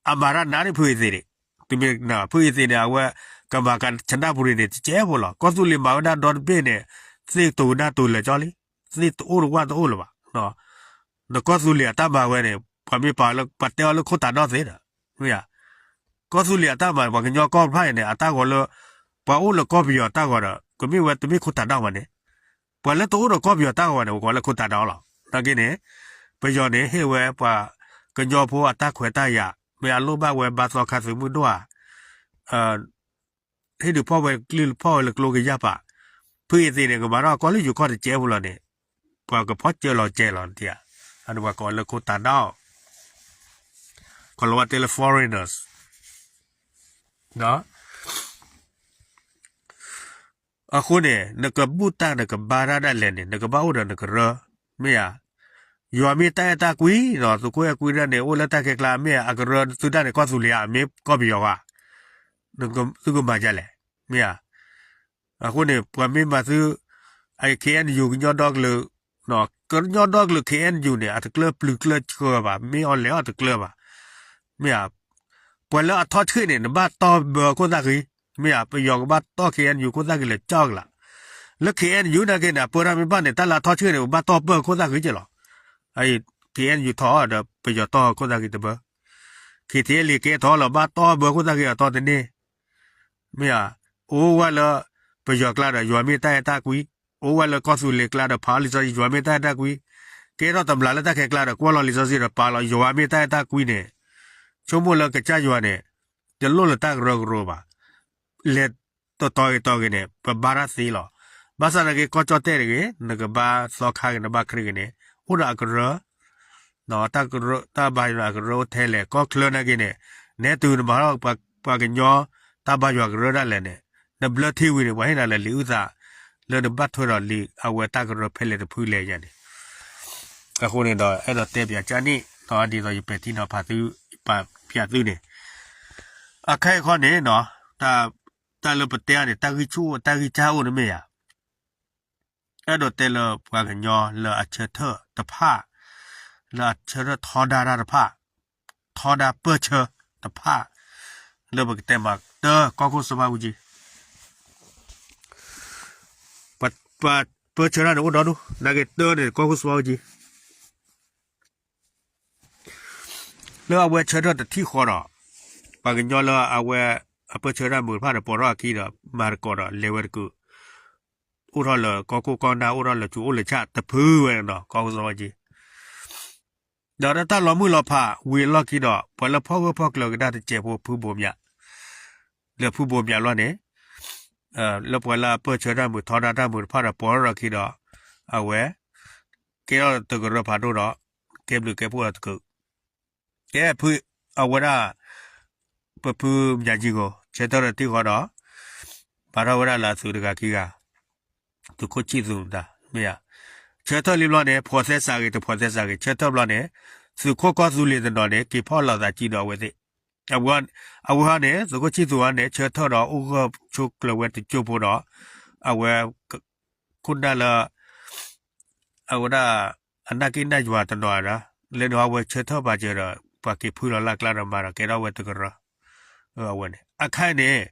အမၤတၢ်နးန့ၢ်ဖုအံၤသ့ၣ်န့ၣ်, တမ့ၢ်ဖုအံၤသ့ၣ်န့ၣ် အဝဲကမၤကဆနၣ်ပူၤရံၣ်န့ၣ် တကဲဖိလီၤ. ကီၢ်သူလ့ၤမၤဝဲဒၣ်ဒီတဘ့ၣ်န့ၣ် သ့ၣ်တိၤနၢ်တိၤလၢာ်ကၠီလံ, သ့ၣ်တအိၣ်တဝၣ်တအိၣ်လၢၤဘၣ်. နကီၢ်သူလ့ၤအတၢ်မၤဝဲန့ၣ် ပှၤမ့ၢ်ပာ်လၢ ပှၤတဲအီၤလၢခိၣ်တၢ်ဒီသ့ဒီး မ့ၢ်ဧါ, ကီၢ်သူလ့ၤအတၢ်မၤ ပှၤကညီကီၢ်တဖၣ်အံၤန့ၣ် အတၢ်ဂီၤလၢ ပှၤအိၣ်လၢကီၢ်ပယီၤတၢ်ဂီၤဒီး ကမ့ၢ်ဝဲတမ့ၢ်ခိၣ်တၢ်ဒီဘၣ်န့ၣ်, ပှၤလၢတအိၣ်ဒီးကီၢ်ပယီၤတၢ်ဂီၤန့ၣ် ပကိးလၢခိၣ်တၢ်ဒီလီၤ. နာ်က့န့ၣ် ပယီၤန့ၣ် ဟ့ၣ်ဝဲပှၤကညီဖိအတၢ်ခွဲးတၢ်ယာ်, မ့ၢ်အလိၣ်ဘၣ်ဝဲဘါသီခါသုးမုၢ်ဒိၣ်ဧါ ဟ့ၣ်ဒုးဖီၣ်ဝဲကျိဖီၣ်ဝဲလၢကျိကယၢ်ပာ်, ဖုအံၤသ့ၣ်န့ၣ် ကမၤထီၣ်ကီၢ်လၢယိၤကီၢ်တကဲဖိလီၤန့ၣ်, ပှၤကဖီၣ်စၢၤလီၤကဲလီၤနတံၢ်ဧါ, အန့ၣ်ပှၤကိးလၢခိၣ်တၢ်ဒီ, ကီၤလၤဝါတဲလၢ foreigners အဃိန့ၣ် နကဘူၣ်တၢ်နကဘါတၢ်ဒၣ်လဲာ်န့ၣ် နကဘၣ်အိၣ်ဒီးနကရၢ, မ့ၢ်ဧါ, ယွၤမ့ၢ်တၢ်အဲၣ်တၢ်ကွံနီၤ သုးခိၣ်အဲၣ်ကွံဒၣ်န့ၣ် အိၣ်လၢတၢ်ခဲကျါ မ့ၢ်ဧါ, အကရၢသုတၢ်န့ၣ် ကီၢ်သူလ့ၤဧါ မ့ၢ်ကီၢ်ပယီၤဧါ, သုကမၤဒ်လဲၣ်, မ့ၢ်ဧါ, အဃိန့ၣ် ပှၤမ့ၢ်မၤသု အ ခ့ၣ်အဲၣ်ယူၣ် ကညီဒီကလုာ်, ကညီဒီကလုာ် ခ့ၣ်အဲၣ်ယူၣ်န့ၣ် အတကျၢပျုၤကျၢဆှၢဘၣ်, မ့ၢ်အီၤလဲၤအီၤတကျၢဘၣ်, မ့ၢ်ဧါ, ပှၤလၢအထီၣ်ဆှံၣ်န့ၣ် နဘၣ်တီၢ်ဘၢခိၣ်သၣ်ဃံ, မ့ၢ်ဧါ, ပယီၤကဘၣ်တီၢ် ခ့ၣ်အဲၣ်ယူၣ် ခိၣ်သၣ်ဃံလၢကၠီကလာ်, လၢ ခ့ၣ်အဲၣ်ယူၣ် နာ်က့န့ၣ် အပၢတၢ်မ့ၢ်ဘၣ်န့ၣ် တၢ်လၢအထီၣ်ဆှံၣ်န့ၣ် ပဘၣ်တီၢ်ပၢၢ်ခိၣ်သၣ်ဃံက့လီၤ, အအံၤ ခ့ၣ်အဲၣ်ယူၣ် ထီၣ်ဒီး ပယီၤတီၢ်ခိၣ်သၣ်ဃံတဘၢ, ခ့ၣ်ထံးလံာ်ကဲထီၣ်လီၤ ဘၣ်တီၢ်ဘၢခိၣ်သၣ်ဃံအတီတန့ၢ် မ့ၢ်ဧါ, အိၣ်ဝဲလၢ ပယီၤကျါဒီး ယွၤမ့ၢ်တၢ်အဲၣ်တၢ်ကွံ, အိၣ်ဝဲလၢကီၢ်သူလ့ၤကျါဒီး ဖးအီလံာ်စီဆှံ ယွၤမ့ၢ်တၢ်အဲၣ်တၢ်ကွံ, ကဲထီၣ်တမျၢ်လၢတၢ်ခဲကျါဒီး ကွၢ်လီၤလံာ်စီဆှံဒီး ပာ်လီၤ ယွၤမ့ၢ်တၢ်အဲၣ်တၢ်ကွံန့ၣ်, ဆိကမိၣ်လၢကစၢ်ယွၤန့ၣ် တလိၣ်လၢတၢ်ကရၢကရိဘၣ်, လဲၤတတီၤဂ့ၤတီၤဂ့ၤန့ၣ် ပဘါတၢ်သ့လီၤ, ဘၣ်ဆၣ်နာ်က့ ကီၢ်ကၠီၣ်တဲၣ်တဂ့ၤ, နကဘါသီခါဂ့ၤ နဘါခရံာ်ဂ့ၤန့ၣ် အိၣ်ဒီးအကရၢ တၢ်ကရၢ တၢ်ဘါယွၤအကရၢအိၣ်ထဲလဲၣ် ကီၢ်ချၢနာ်က့န့ၣ်, နဲတုၤနမၤထီၣ်ပှၤကညီ တၢ်ဘါယွၤကရၢဒၣ်လဲာ်န့ၣ်, နဘျၢထံဝံၤန့ၣ် ပှၤဟ့ၣ်နၤလၢလံာ်အုၣ်သး လၢနဘၣ်ထွဲဒီးလံာ်အဝဲတၢ်ကရၢဖဲလဲၣ်တဖုလဲၣ်ယါန့ၣ်, အဃိန့ၣ်ဒီး အဲၣ်ဒိးတဲပၠးကၢ်န့ၣ် ဒ်သိးယပဲာ်ထံနီၤဖးသု ပၠးသုန့ၣ်, အခဲအံၤခီန့ၣ် တၢ်လၢပတဲန့ၣ် တၢ်ဂံၢ်ဆူၣ်အိၣ် တၢ်ဂံၢ်စၢ်အိၣ်န့ၣ်မ့ၢ်ယါ အဲၣ်ဒိးတဲလၢပှၤကညီလၢအဆၢထၢၣ်တဖၣ်, လၢအဆၢထၢၣ်ထီဒါတၢ်တဖၣ်, ထီဒါပၢၢ်ဆၢတဖၣ်, လၢပကတဲမးတၢ်ကီၢ်ခိၣ်စီၤဘၣ်အူကၠံ, ပၢၢ်ဆၢတၢ်န့ၣ်အိၣ်ဒီဒူၣ် နာ်က့တၢ်န့ၣ်ကီၢ်ခိၣ်စီၤဘၣ်အူကၠံ လၢအဝဲဆၢထၢၣ်တထံၣ်ဃီဒီး, ပှၤကညီလၢအဝဲအပၢၢ်ဆၢတၢ်မုာ်တဖၣ်ဒီး ပိာ်ထီၣ်အခံဒီး မၤသကိးဒီးလဲၤဝဲတကုာ်, အိၣ်ထီၣ်လၢကီၢ်ခိၣ်ကီၢ်နၢ် အိၣ်ထီၣ်လၢဆူးအိၣ်လၢဆၣ်တဖုဝဲနီၤ ကီၢ်ခိၣ်စီၤဘၣ်အူကၠံ, ဒီးတၢ်လီၤမုၢ်လီၤဖးဝံၤအလီၢ်ခံဒီး ပှၤလၢဖီၣ်ဂၢၢ်ဖီၣ်ကျၢၤကဒါတစဲးဖိဖုဘိးမၠး, လၢဖုဘိးမၠးလီၤန့ၣ် လၢပှၤလၢအပၢၢ်ဆၢတၢ်မုာ်ထီဒါတၢ်မုာ်တဖၣ်ဒီး ပိာ်ထီၣ်ဒီးခံဒီး အဝဲ ကဲထီၣ်တကရၢဖးဒိၣ်ဒီး ကဲဘျုးကဲဖှိၣ်ဒီးတကုာ်, ကဲဖု အဝဲဒၣ် ပဖုမၠးကၠံကိၤ ဆၢထၢၣ်တထံၣ်ဃီဒီး ပာ်ထီၣ်ဝဲဒၣ်လၢအသုးတဂၤခံဂၤ သုးခိၣ်ဆံၣ်သူးမတၤ မ့ၢ်ဧါ. ဆၢထၢၣ်လံဘျီန့ၣ် ဖီၣ်သဲစးဂ့ၤ တဖီၣ်သဲစးဂ့ၤ ဆၢထၢၣ်ဘျီန့ၣ် သုးခိၣ်ကီၢ်သူလ့ၤတနီၤန့ၣ် က့ၤဖီၣ်လိာ်သးကံဒီးအဝဲသ့ၣ် အဝဲဟီန့ၣ် သုးခိၣ်ဆံၣ်သူးဟီန့ၣ် ဆၢထၢၣ်ဒီးအိၣ်ဂၢၢ်ဆိးကျၢၤဝဲတစိၢ်ဖိဒီး အဝဲ ခိၣ်နၢ်လၢ အဝဲဒၣ် အနၢ်က့ၣ်နၢ်ယွၤတနီၤဒီး လၢန့ၣ်ဟီဝဲဆၢထၢၣ်ပာ်စၢၤဒီး ပှၤက့ၤဖုလီၤလၢ်ကျါဒီးမၤဒီးကဲထီၣ်ဝဲတကရၢ အဝဲန့ၣ် အခါအံၤန့ၣ်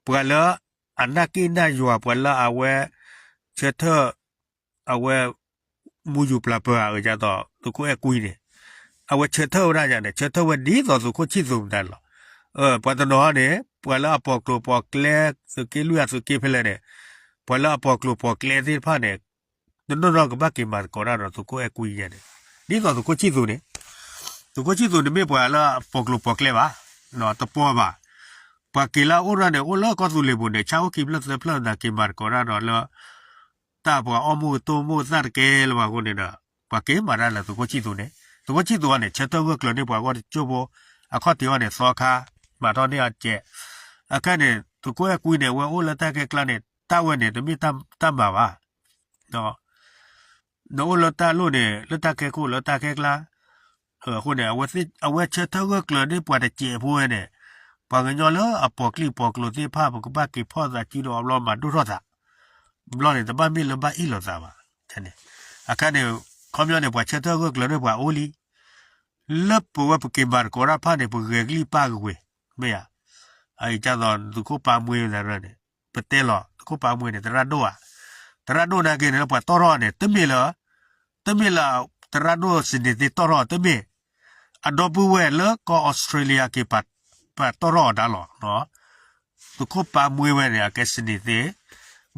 ပှၤလၢအနၢ်က့ၣ်နၢ်ယွၤ ပှၤလၢအဝဲ ဆၢထၢၣ် အဝဲ မူယူၤပျၢ်ပၢၤအဂ့ၢ်ဒ်သိး သုးခိၣ်အဲၣ်ကွံန့ၣ် အဝဲဆၢထၢၣ်ဝဲဒၣ်ယၤန့ၣ် ဆၢထၢၣ်ဝဲဒ်သိးသုးခိၣ်ဆံၣ်သူးမတၤန့ၣ်လီၤ. ပှၤတနီၤဟီန့ၣ် ပှၤလၢအပိာ်ကျိၤပိာ်ကျဲ သုးက့လွံၢ်အသုးက့ဖဲလဲၣ်န့ၣ် ပှၤလၢအပိာ်ကျိၤပိာ်ကျဲသ့ၣ်တဖၣ်န့ၣ် တနီၤနီၤကဘၣ်က့ၤမၤသကိးတၢ်ဒီးသုးခိၣ်အဲၣ်ကွံယဲန့ၣ် ဒ်သိးသုးခိၣ်ဆံၣ်သူးန့ၣ် သုးခိၣ်ဆံၣ်သူးန့ၣ်မ့ၢ်ပှၤလၢအပိာ်ကျိၤပိာ်ကျဲဘၣ် တပီၢ်ဘၣ်. ပှၤက့ၤလၢအအိၣ်ဒၣ်န့ၣ် အိၣ်လၢကီၢ်သူလ့ၤပူၤန့ၣ် ဆၣ်အိၣ်ခံဖျၢၣ်သၢဖျၢၣ်သနာ်က့ၤမၤသကိးတၢ်ဒီးလၢ တၢ်ပှၤအီၣ်မူကတိၢ်မိၢ်သၣ်တကဲလၢၤဘၣ်အဃိန့ၣ်ဒီး ပှၤက့ၤမၤတၢ်လၢသုးခိၣ်ဆံၣ်သူးန့ၣ် သုးခိၣ်ဆံၣ်သူးအံၤန့ၣ် ဆၢထၢၣ်ဂၢၢ်ကျၢၤန့ၢ်ပှၤဂီၢ်တစိၢ်ဖိ အခီၣ်ထံးအီၤန့ၣ် သီခါ မၤထီၣ်န့ၢ်အစဲး အခါန့ၣ် သုးခိၣ်အဲၣ်ကွံန့ၣ် အဝဲအိၣ်လၢတၢ်ခဲကျါန့ၣ် တၢ်ဝဲန့ၣ် တမ့ၢ်တၢ်မၤဘၣ် နအိၣ်လၢတၢ်လိၣ်န့ၣ် လၢတၢ်ခဲခိၣ်လၢတၢ်ခဲကျါ အဃိန့ၣ် အဝဲဆၢထၢၣ်ဂၢၢ်ကျၢၤန့ၢ်ပှၤတစဲးဖိဝဲန့ၣ် ပှၤကညီလၢအပိာ်ကျံၣ်ပိာ်ကျိၤသ့ၣ်တဖၣ် ပကဘၣ်က့ၤဖီၣ်သးစုဒီးအဘျီမၤဒိၣ်ထီၣ်သး ဘျီန့ၣ် တဘၣ်မ့ၢ်လၢဘၣ်အ့ၣ်လိာ်သးဘၣ်. အခါန့ၣ် ခီပညီန့ၣ် ပှၤဆၢထၢၣ်ဂၢၢ်ကျၢၤန့ၢ်ပှၤအိၣ်လံ လၢပဝဲပက့ၤမၤသကိးတၢ်တဖၣ်န့ၣ် ပဂဲၤကလံၣ်ပၢ်ကဝ့ၤ မ့ၢ်ဧါ. အအံၤဒ်သိးသုးခိၣ်ပၢ်မှ့ဝဲန့ၣ် ပတဲလီၤ သုးခိၣ်ပၢ်မှ့န့ၣ် သရၣ်ဒိၣ်ဧါ. သရၣ်ဒိၣ်နာ်က့န့ၣ် လၢပှၤတီၢ်ထီၣ်န့ၣ် တမ့ၢ်လၢ တမ့ၢ်လၢ သရၣ်ဒိၣ်စနံၤသ့တီၢ်ထီၣ် တမ့ၢ် အဒီပုၢ်ဝဲၢ်လၢကီၢ်အီစထြ့လယါက့ၤ ပှၤတီၢ်ထီၣ်အီၤဒၣ်လီၤ. သုးခိၣ်ပၢ်မှ့ဝဲန့ၣ် အကဲစနံၤသ့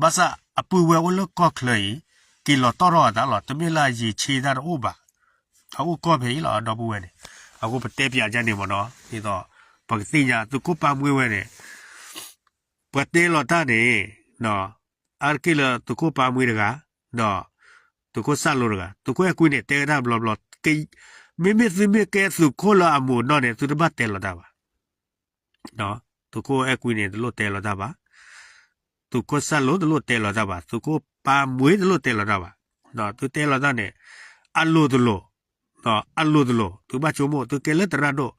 ဘၣ်ဆၣ်အပုၢ်ဝဲၢ်အိၣ်လၢကီၢ်ချၢအံၤ က့ၤလီၤတီၢ်ထီၣ်အသးလီၤ. တမ့ၢ်လၢအယံာ်ဆံးတၢ်တအိၣ်ဘၣ်. အအိၣ်ကီၢ်ဖဲအံၤလီၤ အဒီပုၢ်ဝဲၢ်န့ၣ်. အဃိပတဲပၠးဒ်န့ၣ်မ့ၢ်နီၤ ဒ်သိး ပကသ့ၣ်ညါသုးခိၣ်ပၢ်မှ့ဝဲန့ၣ် ပှၤတဲလီၤတၢ်န့ၣ် အါတက့ၢ်လၢသုးခိၣ်ပၢ်မှ့တဂၤ ဒီး သုးခိၣ်စၣ်လိတဂၤ သုးခိၣ်အဲၣ်ကွံန့ၣ် တဲဝဲဒၣ်ဘျီဘျီ မ့မ့ၢ်သုမ့ၢ်ကဲသုးခိၣ်လၢအမူးအနီၢ်န့ၣ် သုတဘၣ်တဲလီၤတၢ်ဘၣ်. သုးခိၣ်အဲၣ်ကွံန့ၣ် တလိၣ်တဲလီၤတၢ်ဘၣ်. သုးခိၣ်စၣ်လိတလိၣ်တဲလီၤတၢ်ဘၣ်. သုးခိၣ်ပၢ်မှ့တလိၣ်တဲလီၤတၢ်ဘၣ်. သုတဲလီၤတၢ်န့ၣ် အလိၤတလိၤ အလိၤတလိၤ သုဘၣ်ဆိကမိၣ် သုကဲလၢသရၣ်ဒိၣ်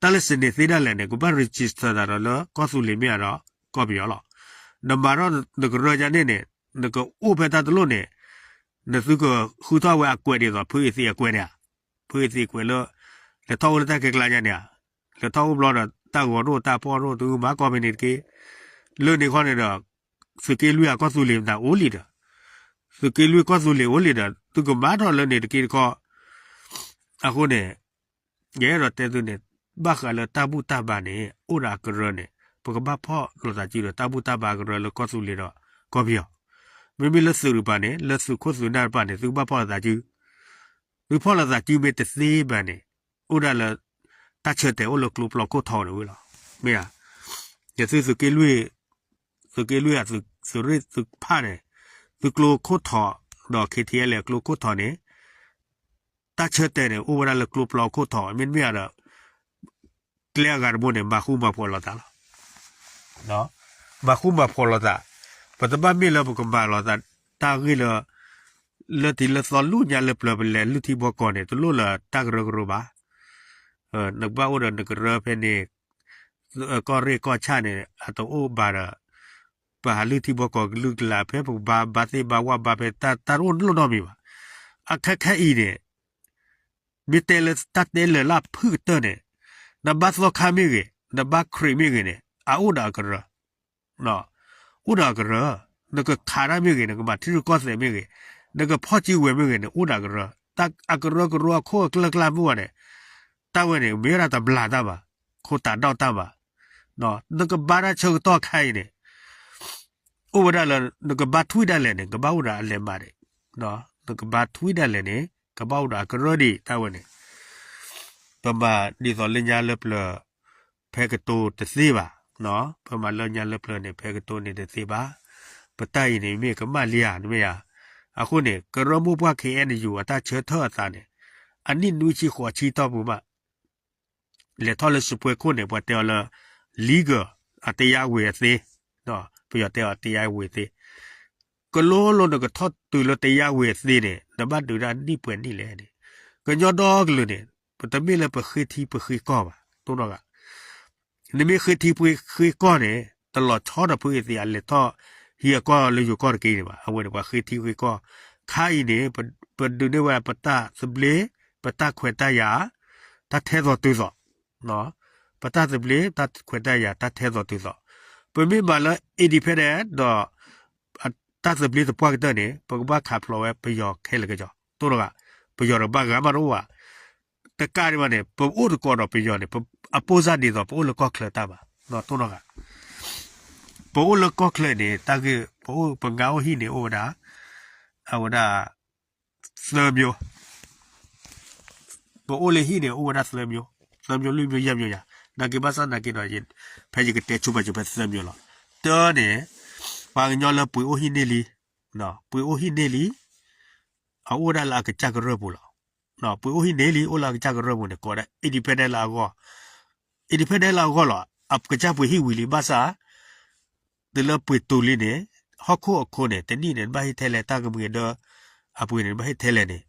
တၢ်လၢစနံၤသ့ဒၣ်လဲာ်န့ၣ် ကဘၣ် register သးဒီးလၢကီၢ်သူလ့ၤမ့ၢ်ဧါဒီး ကီၢ်ပယီၤလီၤ. နမၤထီၣ်နကရၢယါန့ၣ်န့ၣ် နကအိၣ်ဖဲတၢ်တလိၣ်န့ၣ် နသုကဃုထီၣ်ဝဲအကွဲးဒ်သိး ဖုအ့သံအကွဲးန့ၣ်ဧါ. ဖုအ့သံအကွဲးလၢ လဲၤထီၣ်အိၣ်လၢတၢ်ခဲကျါယါန့ၣ်ဧါ. လဲၤထီၣ်အိၣ်ဘျီဒီး တၢ်ဂီၤဒိၣ်တၢ်ဖီၣ်ဒိၣ် သုမၤကီၢ်ဖဲန့ၣ်တက့ၢ်. လၢန့ၣ်ခီန့ၣ်ဒီး သုးက့လွံၢ်အကီၢ်သူလ့ၤမတၤအိၣ်လံဒီး သုးက့လွံၢ်ကီၢ်သူလ့ၤအိၣ်လံဒီး သုကမၤထီၣ်လၢန့ၣ်တက့ၢ်တခီ အဃိန့ၣ် ယအဲၣ်ဒိးတဲသုန့ၣ် ဘၣ်ဃးလၢတၢ်ဘူၣ်တၢ်ဘါန့ၣ် အိၣ်ဒီးအကရၢန့ၣ် ပကဘၣ်ဖီၣ်လိာ်သးစုဒီးတၢ်ဘူၣ်တၢ်ဘါအကရၢလၢကီၢ်သူလ့ၤဒီးကီၢ်ပယီၤ. မ့မ့ၢ်လၢသုးတကပၤန့ၣ် လၢသုးခိၣ်သုးနၢ်တကပၤန့ၣ် သုကဘၣ်ဖီၣ်လိာ်သးစု သုဖီၣ်လိာ်သးစုမ့ၢ်တသ့ဘၣ်န့ၣ် အိၣ်ဒၣ်လၢ တၢ်ဆၢတဲာ်အိၣ်လၢကျိပျီခိၣ်ထီန့ၣ်ဝဲလီၤ. မ့ၢ်ဧါ. ယသုသုးက့လွံၢ် သုးက့လွံၢ်အသုးရ့ၣ်သုးဖၣ်န့ၣ် သုကျိခိၣ်ထီဒီး ခ့ထံအဲလ့ အကျိခိၣ်ထီန့ၣ် တၢ်ဆၢတဲာ်န့ၣ် အိၣ်ဝဲဒၣ်လၢကျိပျီခိၣ်ထီ မ့တမ့ၢ်ဒီး ကျဲအဂၤတဘိန့ၣ် မၤဃူမၤဖိးလိာ်သးလီၤ. မၤဃူမၤဖိးလိာ်သး ပတဘၣ်မ့ၢ်လၢပကမၤလိာ်သး တၢ်ဂ့ၢ်လၢ လၢတံၤလၢသီလူၢ်ညါလၢပျၢၤပလဲၤလုၢ်ထံဘီကီၢ်န့ၣ် တလိၣ်လၢတၢ်ကရၢကရိဘၣ်. နကဘၣ်အိၣ်ဒီးနကရၢဖဲန့ၣ် ကီၢ်ရ့ၣ်ကီၢ်ဆၣ်န့ၣ် အတအိၣ်ဘၣ်ဒီး ပဟးလုၢ်ထံဘီကီၢ်ကလုာ်ကလၢ်ဖဲပကဘါဘါသ့ၣ်ဘါဝၣ်ဘါဖဲတၢ်တအိၣ်လိၣ်နီတမံၤဘၣ်. အခါခဲအံၤန့ၣ် မ့ၢ်တဲလၢတၢ်တဲလၢာ်လၢအဖုၣ်ကတၢၢ်န့ၣ် နဘါသီခါမ့ၢ်ဂ့ၤ နဘါခရံာ်မ့ၢ်ဂ့ၤန့ၣ် အအိၣ်ဒီးအကရၢ အိၣ်ဒီးအကရၢ နကခးတၢ်မ့ၢ်ဂ့ၤ နကမၤထံရူၢ်ကီၢ်သဲးမ့ၢ်ဂ့ၤ နကဖီၣ်စုဝဲၤမ့ၢ်ဂ့ၤန့ၣ် အိၣ်ဒီးအကရၢ အကရၢကရိအခိၣ်အကျၢၢ်ကျၢ်မ့ၢ်ဝဲန့ၣ် တၢ်ဝဲန့ၣ် မ့ၢ်ဝဲဒၣ်တဘျးတၢ်ဘၣ် ခိၣ်တးဒီၣ်တၢ်ဘၣ်. နကဘါတၢ်ဆၢကတီၢ်ခါအံၤန့ၣ် အိၣ်ဝဲဒၣ်လၢ နကဘါထွံၣ်ဒၣ်လဲာ်န့ၣ် ကဘၣ်အိၣ်ဒီးအလဲၤမးဒံး နကဘါထွံၣ်ဒၣ်လဲာ်န့ၣ် ကဘၣ်အိၣ်ဒီးအကရၢဒံး တၢ်ဝဲန့ၣ် ပမၤဒ်သိးလၢညါလၢပျၢၤ ဖဲကတိၤတသ့ဘၣ်. ပမၤလၢညါလၢပျၢၤန့ၣ် ဖဲကတိၤန့ၣ်တသ့ဘၣ်. ပတၢ်အံၤန့ၣ် မ့ၢ်ကမၣ်လံဧါ နမ့ၢ်ဧါ. အဃိန့ၣ် ကရၢမိၢ်ပှၢ် ခ့ၣ်အဲၣ်ယူၣ် အတၢ်ဆၢထၢၣ်အသးန့ၣ် အနံၣ်နွံဆံဃိးဆံတီၢ်ပူၤမး လဲၤထီၣ်လၢစပွဲခိၣ်န့ၣ် ပှၤတဲအီၤလၢ legal အတယါဝံၤအသ့ ပယီၤတဲအီၤ တရားဝင်သ့ ကလိလိနကထီၣ်တုၤလၢ တရားဝင်သ့န့ၣ် နဘၣ်ဒုးဒၣ်နံၣ်ပှဲၤနံၣ်လဲၣ်န့ၣ်, ကညီဒီကလုာ်န့ၣ် ပတမ့ၢ်လၢပဃ့ထံပဃ့ကီၢ်ဘၣ်, တိၢ်နီၣ်ဂၤ နမ့ၢ်ဃ့ထံဃ့ကီၢ်န့ၣ် တလီၤဆီဒီးဖုအသ့ၣ်အလဲၤထီၣ်ဟံးအကီၢ်လၢယိၤကီၢ်တက့ၢ်န့ၣ်ဘၣ်. အဝဲန့ၣ် ပှၤဃ့ထံဃ့ကီၢ် ခါအံၤန့ၣ် ပဒုးန့ၢ်ဝဲပတၢ်သဘျ့ ပတၢ်ခွဲးတၢ်ယာ် တၢ်ထဲသိးတုၤသိး ပတၢ်သဘျ့ တၢ်ခွဲးတၢ်ယာ် တၢ်ထဲသိးတုၤသိး, ပမ့ၢ်မၤလၢ independent ဒီး တၢ်သဘျ့သပှၢ်ကတၢၢ်န့ၣ် ပကဘၣ်ခးဖျိးဝဲပယီၤခဲလၢာ်က့ၤကီး တိၢ်နီၣ်ဂၤ, ပယီၤတကဘၣ်ဂၤမးတအိၣ်ဘၣ်. တကးဒံးဘၣ်န့ၣ် ပအိၣ်သကိးဒီးပယီၤန့ၣ် အပိၢ်စၢ်ဒ်သိး ပအိၣ်လၢကီၢ်ချၢတၢ်ဘၣ်, တိၢ်နီၣ်ဂၤ, ပအိၣ်လၢကီၢ်ချၢန့ၣ် တၢ်ဂ့ၢ် ပအိၣ်ပငါအိၣ်ဟံၣ်န့ၣ် အိၣ်ဝဲဒၣ် အဝဲဒၣ် သၢမျိုး, ပအိၣ်လၢဟံၣ်န့ၣ် အိၣ်ဝဲဒၣ်သၢမျိုး, သၢမျိုးလွံၢ်မျိုးယဲၢ်မျိုးယၤ, နာ်က့ဘၣ်ဆၣ်နာ်က့ဒီး ဖဲယကတဲဆူပာ်စၢၤဖဲသၢမျိုးလီၤ. တၢန့ၣ် ပှၤကညီလၢပှ့ၤအိၣ်ဟံၣ်န့ၢ်လံ, ပှ့ၤအိၣ်ဟံၣ်န့ၢ်လံ အအိၣ်ဝဲဒၣ်လၢအကစၢ်ကရၢၢ်ပူၤလီၤ. ပှ့ၤအိၣ်ဟံၣ်န့ၢ်လံ အိၣ်လၢအကစၢ်ကရၢၢ်ပူၤန့ၣ် ကိးဝဲဒၣ် independent လၢအဂီၢ်, independent လၢအဂီၢ်လီၤ. အကစၢ်ပှ့ၤဟံၣ်ဝံၤလံ ဘၣ်ဆၣ် တုၤလၢပှ့ၤတုၤလံန့ၣ် ဟီၣ်ခိၣ်အခိၣ်န့ၣ် တနံၣ်န့ၣ် နဘၣ်ဟ့ၣ်ထဲလဲၣ် တၢ်ကမှံၤဒၢ အပှ့ၤန့ၣ် နဘၣ်ဟ့ၣ်ထဲလဲၣ်န့ၣ်,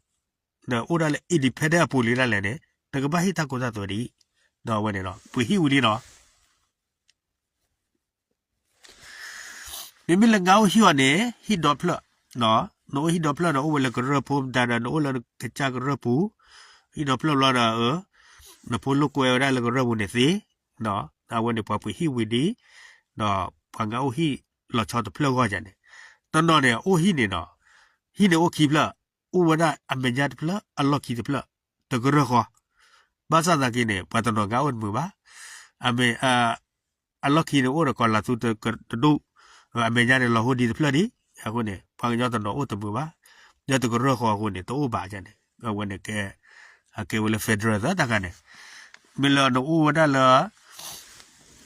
နအိၣ်ဒၣ်လၢ independent အပူၤလံဒၣ်လဲာ်န့ၣ် နကဘၣ်ဟ့ၣ်တၢ်ကိးတၢ်သွဲဒ်အံၤ, အဝဲန့ၣ်လီၤ. ပှ့ၤဟံၣ်ဝံၤလံနီၤ မ့မ့ၢ်လၢငါအိၣ်ဟံၣ်အီၤန့ၣ် ဟံၣ်ဒီဖျၢၣ်, နအိၣ်ဟံၣ်ဒီဖျၢၣ်ဒီး အိၣ်ဝဲလၢကရၢၢ်ဖိမတၤဒီး နအိၣ်လၢကစၢ်ကရၢၢ်ပူၤ, ဟံၣ်ဒီဖျၢၣ်ဘျီဒီး နဖိလိာ်ကွဲဝဲဒၣ်လၢကရၢၢ်ပူၤန့ၣ်သ့, အဝဲန့ၣ်ပှၤပှ့ၤဟံၣ်ဝံၤဒ်, ဒီးပှၤငါအိၣ်ဟံၣ်လီၤဆီတဖျၢၣ်ဂီၢ်ယၤန့ၣ်, တနီၤန့ၣ် အိၣ်ဟံၣ်န့ၣ်နီၤ, ဟံၣ်န့ၣ်အိၣ်ခံဖျၢၣ်, အိၣ်ဝဲဒၣ်အမဲာ်ညါတဖျၢၣ် အလီၢ်ခံတဖျၢၣ်, တကရၢၢ်ဃီ, ဘၣ်ဆၣ်သနာ်က့န့ၣ် ပှၤတနီၤငါအိၣ်တမုာ်ဘၣ်, အမ့ၢ် အလီၢ်ခံန့ၣ်အိၣ်ဒီးကီးလးသူတဒူၣ်, အမဲာ်ညါန့ၣ်လီၤဟိဒံးတဖျၢၣ်ဒံး, အဃိန့ၣ် ပှၤကညီတနီၤအိၣ်တမုာ်ဘၣ်, ဒီးတကရၢၢ်ဃီအဃိန့ၣ် တအိၣ်ဘၣ်န့ၣ်, အဝဲန့ၣ်ကဲ, အကဲဝဲလၢ federal သၢတၢ်ခါန့ၣ်, မ့ၢ်လၢနအိၣ်ဝဲဒၣ်လၢ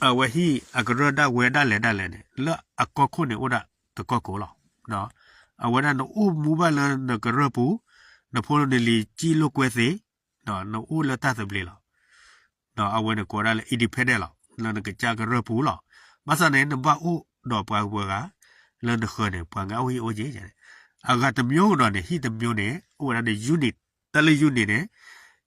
အဝဲဟံၣ်အကရၢၢ်ဒၣ်ဝဲဒၣ်လဲၣ်ဒၣ်လဲၣ်န့ၣ် လၢအကီၢ်ခိၣ်န့ၣ်အိၣ်ဒၣ်တကီၢ်ခိၣ်လီၤ. အဝဲဒၣ်နအိၣ်မူဘၣ်လၢနကရၢၢ်ပူၤ, နဖိနလံၤစံၣ်လိာ်ကွဲသ့, နအိၣ်လၢတၢ်သဘျ့လီၤ. အဝဲန့ၣ်ကိးဝဲဒၣ်လၢ independent လီၤ, လၢနကစၢ်ကရၢၢ်ပူၤလီၤ. ဘၣ်ဆၣ်န့ၣ် နဘၣ်အိၣ်ဒီးပှၤဂၤ လၢနဃၢၤန့ၣ် ပှၤငါအိၣ်ဟံၣ်အိၣ်က့ၤန့ၣ်, အဂၤတမျိုးကဒီးန့ၣ် ဟံၣ်တမျိုးန့ၣ် အိၣ်ဝဲဒၣ်န့ၣ် unit, တၢ်လၢ unit န့ၣ်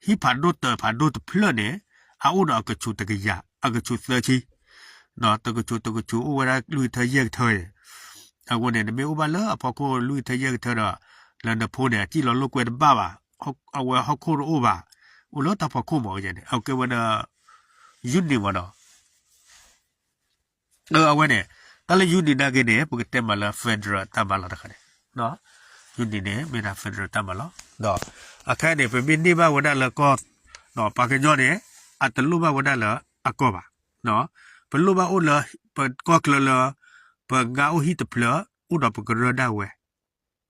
ဟံၣ်ဖးဒိၣ်တၢၢ်ဖးဒိၣ်တဖျၢၣ်န့ၣ် အအိၣ်ဒီးအကဆူးတကယၤ အကဆူးသၢဆံ, တကဆူးတကဆူးအိၣ်ဝဲဒၣ်လွံၢ်ကထၢယဲၢ်ကထၢန့ၣ်, အဃိန့ၣ် နမ့ၢ်အိၣ်ဘၣ်လၢအဖီခိၣ်လွံၢ်ကထၢယဲၢ်ကထၢဒီး လၢနဖိန့ၣ် အစံၣ်လီၤလိာ်ကွဲတဘၣ်ဘၣ်, အဝဲဟီၣ်ခိၣ်တအိၣ်ဘၣ်, အိၣ်လၢတၢ်ဖီခိၣ်မးန့ၣ် အကဲဝဲဒၣ် unit မးနီၤ အဝဲန့ၣ် တၢ်လၢ unit နာ်က့န့ၣ် ပကတဲမးလၢ federal တၢ်မၤလီၤတခါန့ၣ်, unit န့ၣ် မ့ၢ်ဒၣ် federal တၢ်မၤလီၤ, ဒီးအခါန့ၣ် ပမ့ၢ်န့ၢ်ဘၣ်ဝဲဒၣ်လၢကီၢ်, ပှၤကညီန့ၣ် အတလိၣ်ဘၣ်ဝဲဒၣ်လၢအကီၢ်ဘၣ်, ပလိၣ်ဘၣ်အိၣ်လၢ ပကီၢ်ချၢလၢ ပငါအိၣ်ဟံၣ်တဖျၢၣ် အိၣ်ဒီးပကရၢဒၣ်ဝဲ ဒီး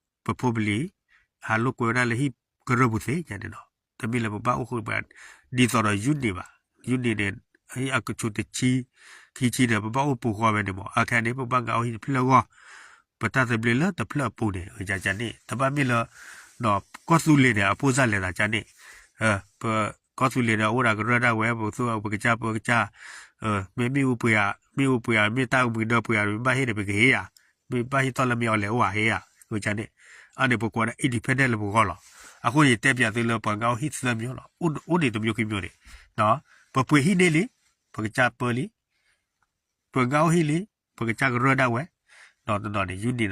ပဖိပလံၤ ဟးလိာ်ကွဲဝဲဒၣ်လၢဟံၣ်ကရၢၢ်ပူၤသ့န့ၣ်နီၤ, တမ့ၢ်လၢပဘၣ်အိၣ်ဃုာ်ပှၤ ဒ်သိးဒီး unit ဘၣ်, unit န့ၣ် ဟံၣ်အကဆူးတဆံ ခံဆံန့ၣ် ပဘၣ်အိၣ်ပူၤဃီဝဲန့ၣ်မး, အခါန့ၣ် ပဘၣ်ငါအိၣ်ဟံၣ်တဖျၢၣ်အဂီၢ်, ပတၢ်သဘျ့လၢတဖျၢၣ်အပူၤန့ၣ် ကန့ၣ် တဘၣ်မ့ၢ်လၢ ကီၢ်သူလ့ၤန့ၣ် အပိၢ်စၢ်လဲၤသးကန့ၣ်, ပကီၢ်သူလ့ၤန့ၣ် အိၣ်ဒီးကရၢဒၣ်ဝဲ ပကသူ ပကစၢ် ပကစၢ် မ့ၢ်မ့ၣ်အူပှ့ၤဧါ, မ့ၣ်အူပှ့ၤဧါ, မ့ၢ်တၢ်ကမှံၤဒၢပှ့ၤဧါ, မ့ၢ်ဘၣ်ဟ့ၣ်န့ၣ် ပကဟ့ၣ်ဧါ, မ့ၢ်ဘၣ်ဟ့ၣ်ထီၣ်လၢမ့ၢ်အီၤလဲၤအိၣ်ဧါ ဟ့ၣ်ဧါ, ဝဲန့ၣ်, အန့ၣ် ပကိးဒၣ် independent လၢပဂီၢ်လီၤ. အဃိန့ၣ် ယတဲပျးသုလၢပှၤငါအိၣ်ဟံၣ်သၢမျိုးလီၤ, အိၣ်န့ၣ်တမျိုးခံမျိုးန့ၣ်, ပပှ့ၤဟံၣ်န့ၢ်လံ, ပကစၢ်ပၢလံ, ပငါအိၣ်ဟံၣ်လံ, ပကစၢ်ကရၢဒၣ်ဝဲ, ဒီးတနီၤန့ၣ် unit ဒီး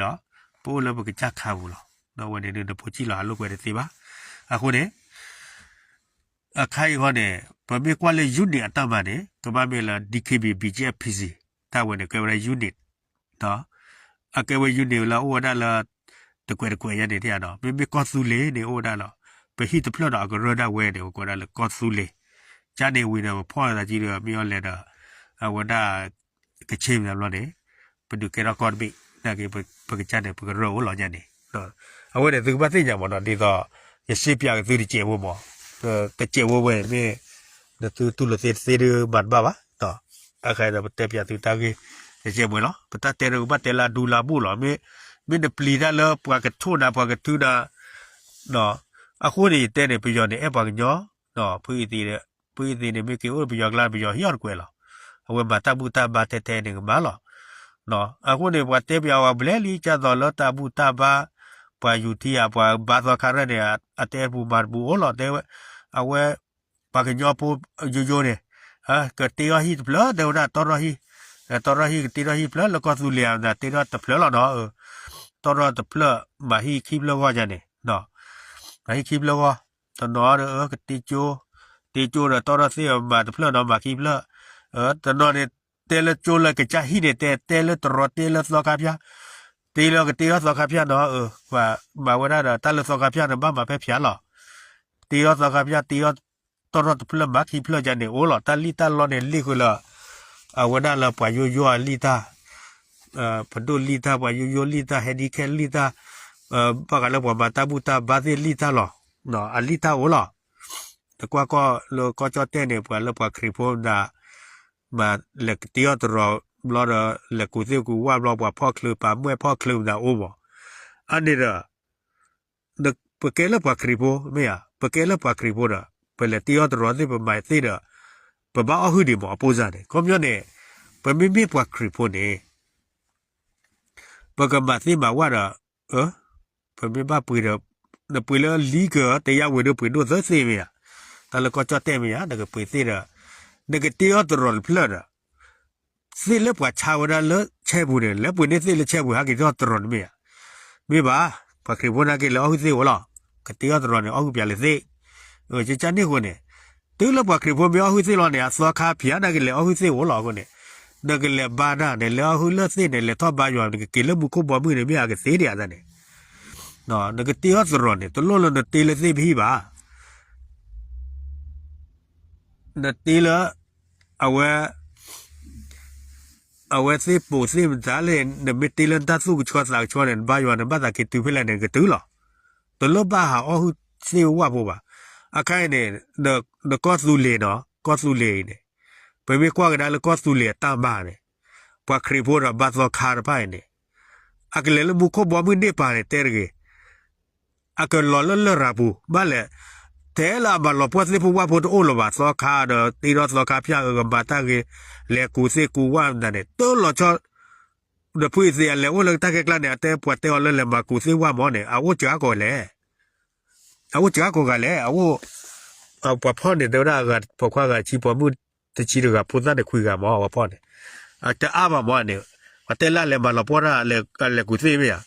ပအိၣ်လၢပကစၢ်ခါပူၤလီၤ. ဒီးအဝဲန့ၣ် နဖိစံၣ်လီၤဟးလိာ်ကွဲတသ့ဘၣ်. အဃိန့ၣ် အခါအံၤဃီန့ၣ် ပမ့ၢ်ကွၢ်လၢ unit အတၢ်မၤန့ၣ် ကဘၣ်မ့ၢ်လၢ DKB BGF PC တၢ်ဝဲန့ၣ် ကဲဝဲဒၣ် unit, အကဲဝဲ unit လၢအိၣ်ဝဲဒၣ်လၢ တကွဲးတကွဲးညါန့ၣ် မ့မ့ၢ်ကီၢ်သူလ့ၤန့ၣ် အိၣ်ဝဲဒၣ်လီၤ. ပဟံၣ်တဖျၢၣ်ဒီးအကရၢဒၣ်ဝဲန့ၣ် ပကိးဒၣ်လၢကီၢ်သူလ့ၤ, ကန့ၣ်ဝံၤဒီး ပဖီၣ်သးကံဒီး မ့ၢ်အီၤလဲၤဒီး အဝဲဒၣ် ကဆ့ၣ်မးဘျီန့ၣ် ပဒုးကဲထီၣ်ကီၢ်တဘ့ၣ်, နာ်က့ ပကစၢ်န့ၣ် ပကရၢအိၣ်လီၤညါန့ၣ်, အဝဲန့ၣ် သုကဘၣ်သ့ၣ်ညါမးနီၤ, ဒ်သိး ယစ့ပျးကသုတစဲးဖိမး, တစဲးဖိဝဲန့ၣ်မ့ၢ် နသုတူၢ်လိာ်သ့တသ့ဒုးမၤတဘၣ်ဘၣ်, အခါဒီး ပတဲပျးသုတၢ်ဂ့ၢ် တစဲးဖိလီၤ. ပတၢ်တဲန့ၣ် ကဘၣ်တဲလၢအဒူလၢအဘူးလီၤ. မ့ၢ်နပျံၤတၢ်လၢပှၤကထိၣ်နၤ ပှၤကထုနၤ, အဃိန့ၣ် ယတဲန့ၣ် ပယီၤန့ၣ် အဲၣ်ပှၤကညီ, ဖုအံသံ, ဖုအံသံန့ၣ် မ့ၢ်က့ၤအိၣ်ပယီၤကျါ ပယီၤဟံးအီၤတကွဲးလီၤ. အဝဲမၤတၢ်ဘူၣ်တၢ်ဘါထဲထဲန့ၣ်ကမၣ်လီၤ. အဃိန့ၣ် ပှၤတဲပၠးဝဲဘျဲၣ်လံ ကၢ်သိးလၢတၢ်ဘူၣ်တၢ်ဘါ ပှၤယူၤထံဧါ ပှၤဘါသီခါရဲၣ်န့ၣ် အတဲပူၤမၤတပူၤအိၣ်လီၤ တဲဝဲ အဝဲ ပှၤကညီဖိယိယိန့ၣ် ကတ့ထီၣ်ဟံၣ်တဖျၢၣ် တဲဝဲဒၣ်တီထီၣ်ဟံၣ်, တီထီၣ်ဟံၣ်ကတ့ထီၣ်ဟံၣ်တဖျၢၣ် လၢကီၢ်သူလ့ၤဧါ တ့ထီၣ်တဖျၢၣ်လီၤနီၤ, တီထီၣ်တဖျၢၣ် မၤဟံၣ်ခံဖျၢၣ်ဂီၢ်ယါန့ၣ်, မၤဟံၣ်ခံဖျၢၣ်ဂီၢ်, တနီၤဒီး ကတ့ကၠိ, တ့ကၠိဒီးတီထီၣ်သ့ၣ်မၤတဖျၢၣ်နီၤ မၤခံဖျၢၣ်, တနီၤန့ၣ် တဲလၢကၠိလၢကစၢ်ဟံၣ်န့ၣ် တဲ တဲလၢတရီၤ တဲလၢသီခါဖၠၣ်, တ့လၢကတ့ထီၣ်သီခါဖၠၣ်နီၤ, မၤဝဲဒၣ်ဒီးတၢ်လၢသီခါဖၠၣ်န့ၣ် ဘၣ်မၤဖဲဖၠၣ်လီၤ, တ့ထီၣ်သီခါဖၠၣ် တ့ထီၣ်တီထီၣ်တဖျၢၣ် မၤခံဖျၢၣ်ယါန့ၣ် အိၣ်လီၤ တၢ်လံၣ်တၢ်လီန့ၣ် လ့ၣ်ဃုာ်လၢ အဝဲဒၣ်လၢပှၤယိယိအလံၣ်တၢ် ပဒိၣ်လံၣ်တၢ် ပှၤယိယိလံၣ်တၢ် ဟဲဒံခဲလံၣ်တၢ်, ဘၣ်ဃးလၢပှၤမၤတၢ်ဘူၣ်တၢ်ဘါသ့ၣ်လံၣ်တၢ်လီၤ, အလံၣ်တၢ်အိၣ်လီၤ, နကွၢ်ကီၢ်လၢကီၢ်ကၠီၣ်တဲၣ်န့ၣ် ပှၤလၢပှၤခရံာ်ဖိမတၤ မၤလဲၤကတ့အီၣ်တရီၤဘျီဒီး လဲၤကူးသ့ၣ်ကူးဝၣ်ဘျီ ပှၤဖီၣ်ချုးပာ်မွဲၢ်ဖီၣ်ချုးမတၤအိၣ်မး, အန့ၣ်ဒီး ပကဲလၢပှၤခရံာ်ဖိ မ့ၢ်ဧါ, ပကဲလၢပှၤခရံာ်ဖိဒီး ပလဲၤတ့အီၣ်တရီၤသ့ၣ်ပမၤသ့ၣ်ဒီး ပဘၣ်အီၣ်ဟုၣ်ဒံးမး အပိစၢ်န့ၣ် ခီပညီန့ၣ် ပမ့မ့ၢ်ပှၤခရံာ်ဖိန့ၣ် ပကမၤသ့မၤဝၣ်ဒီး ပမ့ၢ်ဘၣ်ပှ့ၤဒီး နပှ့ၤလၢလံကၢၤ တယါဝံၤဒီးပှ့ၤဒိၣ်သၢသ့ၣ်မ့ၢ်ဧါ, တၢ်လၢကီၢ်ကၠီၣ်တဲၣ်မ့ၢ်ဧါ နကပှ့ၤသ့ၣ်ဒီး နကတ့အီၣ်တရီၤတဖျၢၣ်ဒီး သ့ၣ်လၢပှၤဆါဝဲဒၣ်လၢဆဲပူၤန့ၣ် လဲၤပှ့ၤန့ၢ်သ့ၣ်လၢဆဲပူၤ ဟဲက့ၤထီၣ်တရီၤန့ၣ်မ့ၢ်ဧါ, မ့ၢ်ဘၣ်, ပှၤခရံာ်ဖိနာ်က့လဲၤအီၣ်ဟုၣ်သ့ၣ်အိၣ်လီၤ, ကတ့အီၣ်တရီၤန့ၣ် အီၣ်ဟုၣ်ပၠးလၢသ့ၣ်, ကကန့ၣ်အဃိန့ၣ် တုၤလၢပှၤခရံာ်ဖိမ့ၢ်အီၣ်ဟုၣ်သ့ၣ်လီၤန့ၣ် အသီခါဖၠၣ်နာ်က့လဲၤအီၣ်ဟုၣ်သ့ၣ်အိၣ်လီၤအဃိန့ၣ်, နကလဲၤဘါနၤန့ၣ် လဲၤအီၣ်ဟုၣ်လၢသ့ၣ်န့ၣ် လဲၤထီၣ်ဘါယွၤ နကက့ၤလၢမူခိၣ်ဘီမုၢ်န့ၣ် မ့ၢ်အကသ့ဒံးအသးန့ၣ် နကတ့အီၣ်တရီၤန့ၣ် တလိၣ်လၢနတ့လၢသ့ၣ်ပဟံၣ်ဘၣ်, နတ့လၢ အဝဲ အဝဲသ့ၣ်ပိာ်သ့ၣ်မတၤလဲၣ် နမ့ၢ်တ့လၢနတၢ်သူၣ်ကဆှီသးကဆှီန့ၣ် နဘါယွၤ နဘၣ်သးက့ၤတုၤဖဲလဲၣ်န့ၣ် နကတုၤလီၤ, တလိၣ်ဘၣ်ဟးအီၣ်ဟုၣ်သ့ၣ်ဝၣ်ဖိဘၣ်, အခါအံၤန့ၣ် နကီၢ်သူလ့ၤနီၤ ကီၢ်သူလ့ၤအံၤန့ၣ် ပမ့ၢ်ကွၢ်ကဒါလၢကီၢ်သူလ့ၤအတၢ်မၤန့ၣ် ပှၤခရံာ်ဖိဒီးဘါသီခါတဖၣ်အံၤန့ၣ် အကလဲၤလၢမူခိၣ်ဘီမုၢ်န့ၢ်ပၤန့ၣ် တဲတဂ့ၤ အကလီၤလၢလရာ်ပူၤ ဘၣ်လဲၣ်, ထဲလၢအမၤလီၤပှီၢ်သ့ၣ်ဖိဝၣ်ဖိတအိၣ်လၢၤဘၣ် သီခါဒီးတ့ထီၣ်သီခါဖၠၣ်အကမၤတၢ်ဂ့ၤ လဲၤကူးသ့ၣ်ကူးဝၣ်မတၤန့ၣ် တလီၤဆီ ဒီးဖုအံၤသ့ၣ်အလဲၤအိၣ်လၢတၢ်ခဲကျါန့ၣ် အတဲပှၤတဲအီၤလၢလဲၤမၤကူးသ့ၣ်ဝၣ်မးန့ၣ် အအိၣ်စှၤကိးဂၤလဲၣ်, အအိၣ်စှၤကိးဂၤလဲၣ်, အအိၣ် ပှၤဖီၣ်န့ၣ် တဲဝဲဒၣ် ပိာ်ခွါဂၤဆံ ပိာ်မုၣ်တဆံတဂၤ ဖိသၣ်န့ၣ်ခွံဂၤမး ပှၤဖီၣ်န့ၣ်, အတအါဘၣ်မးန့ၣ်, ပှၤတဲလၢလဲၤမၤလီၤပှီၢ်တၢ် လဲၤကူးသ့ၣ်မ့ၢ်ဧါ,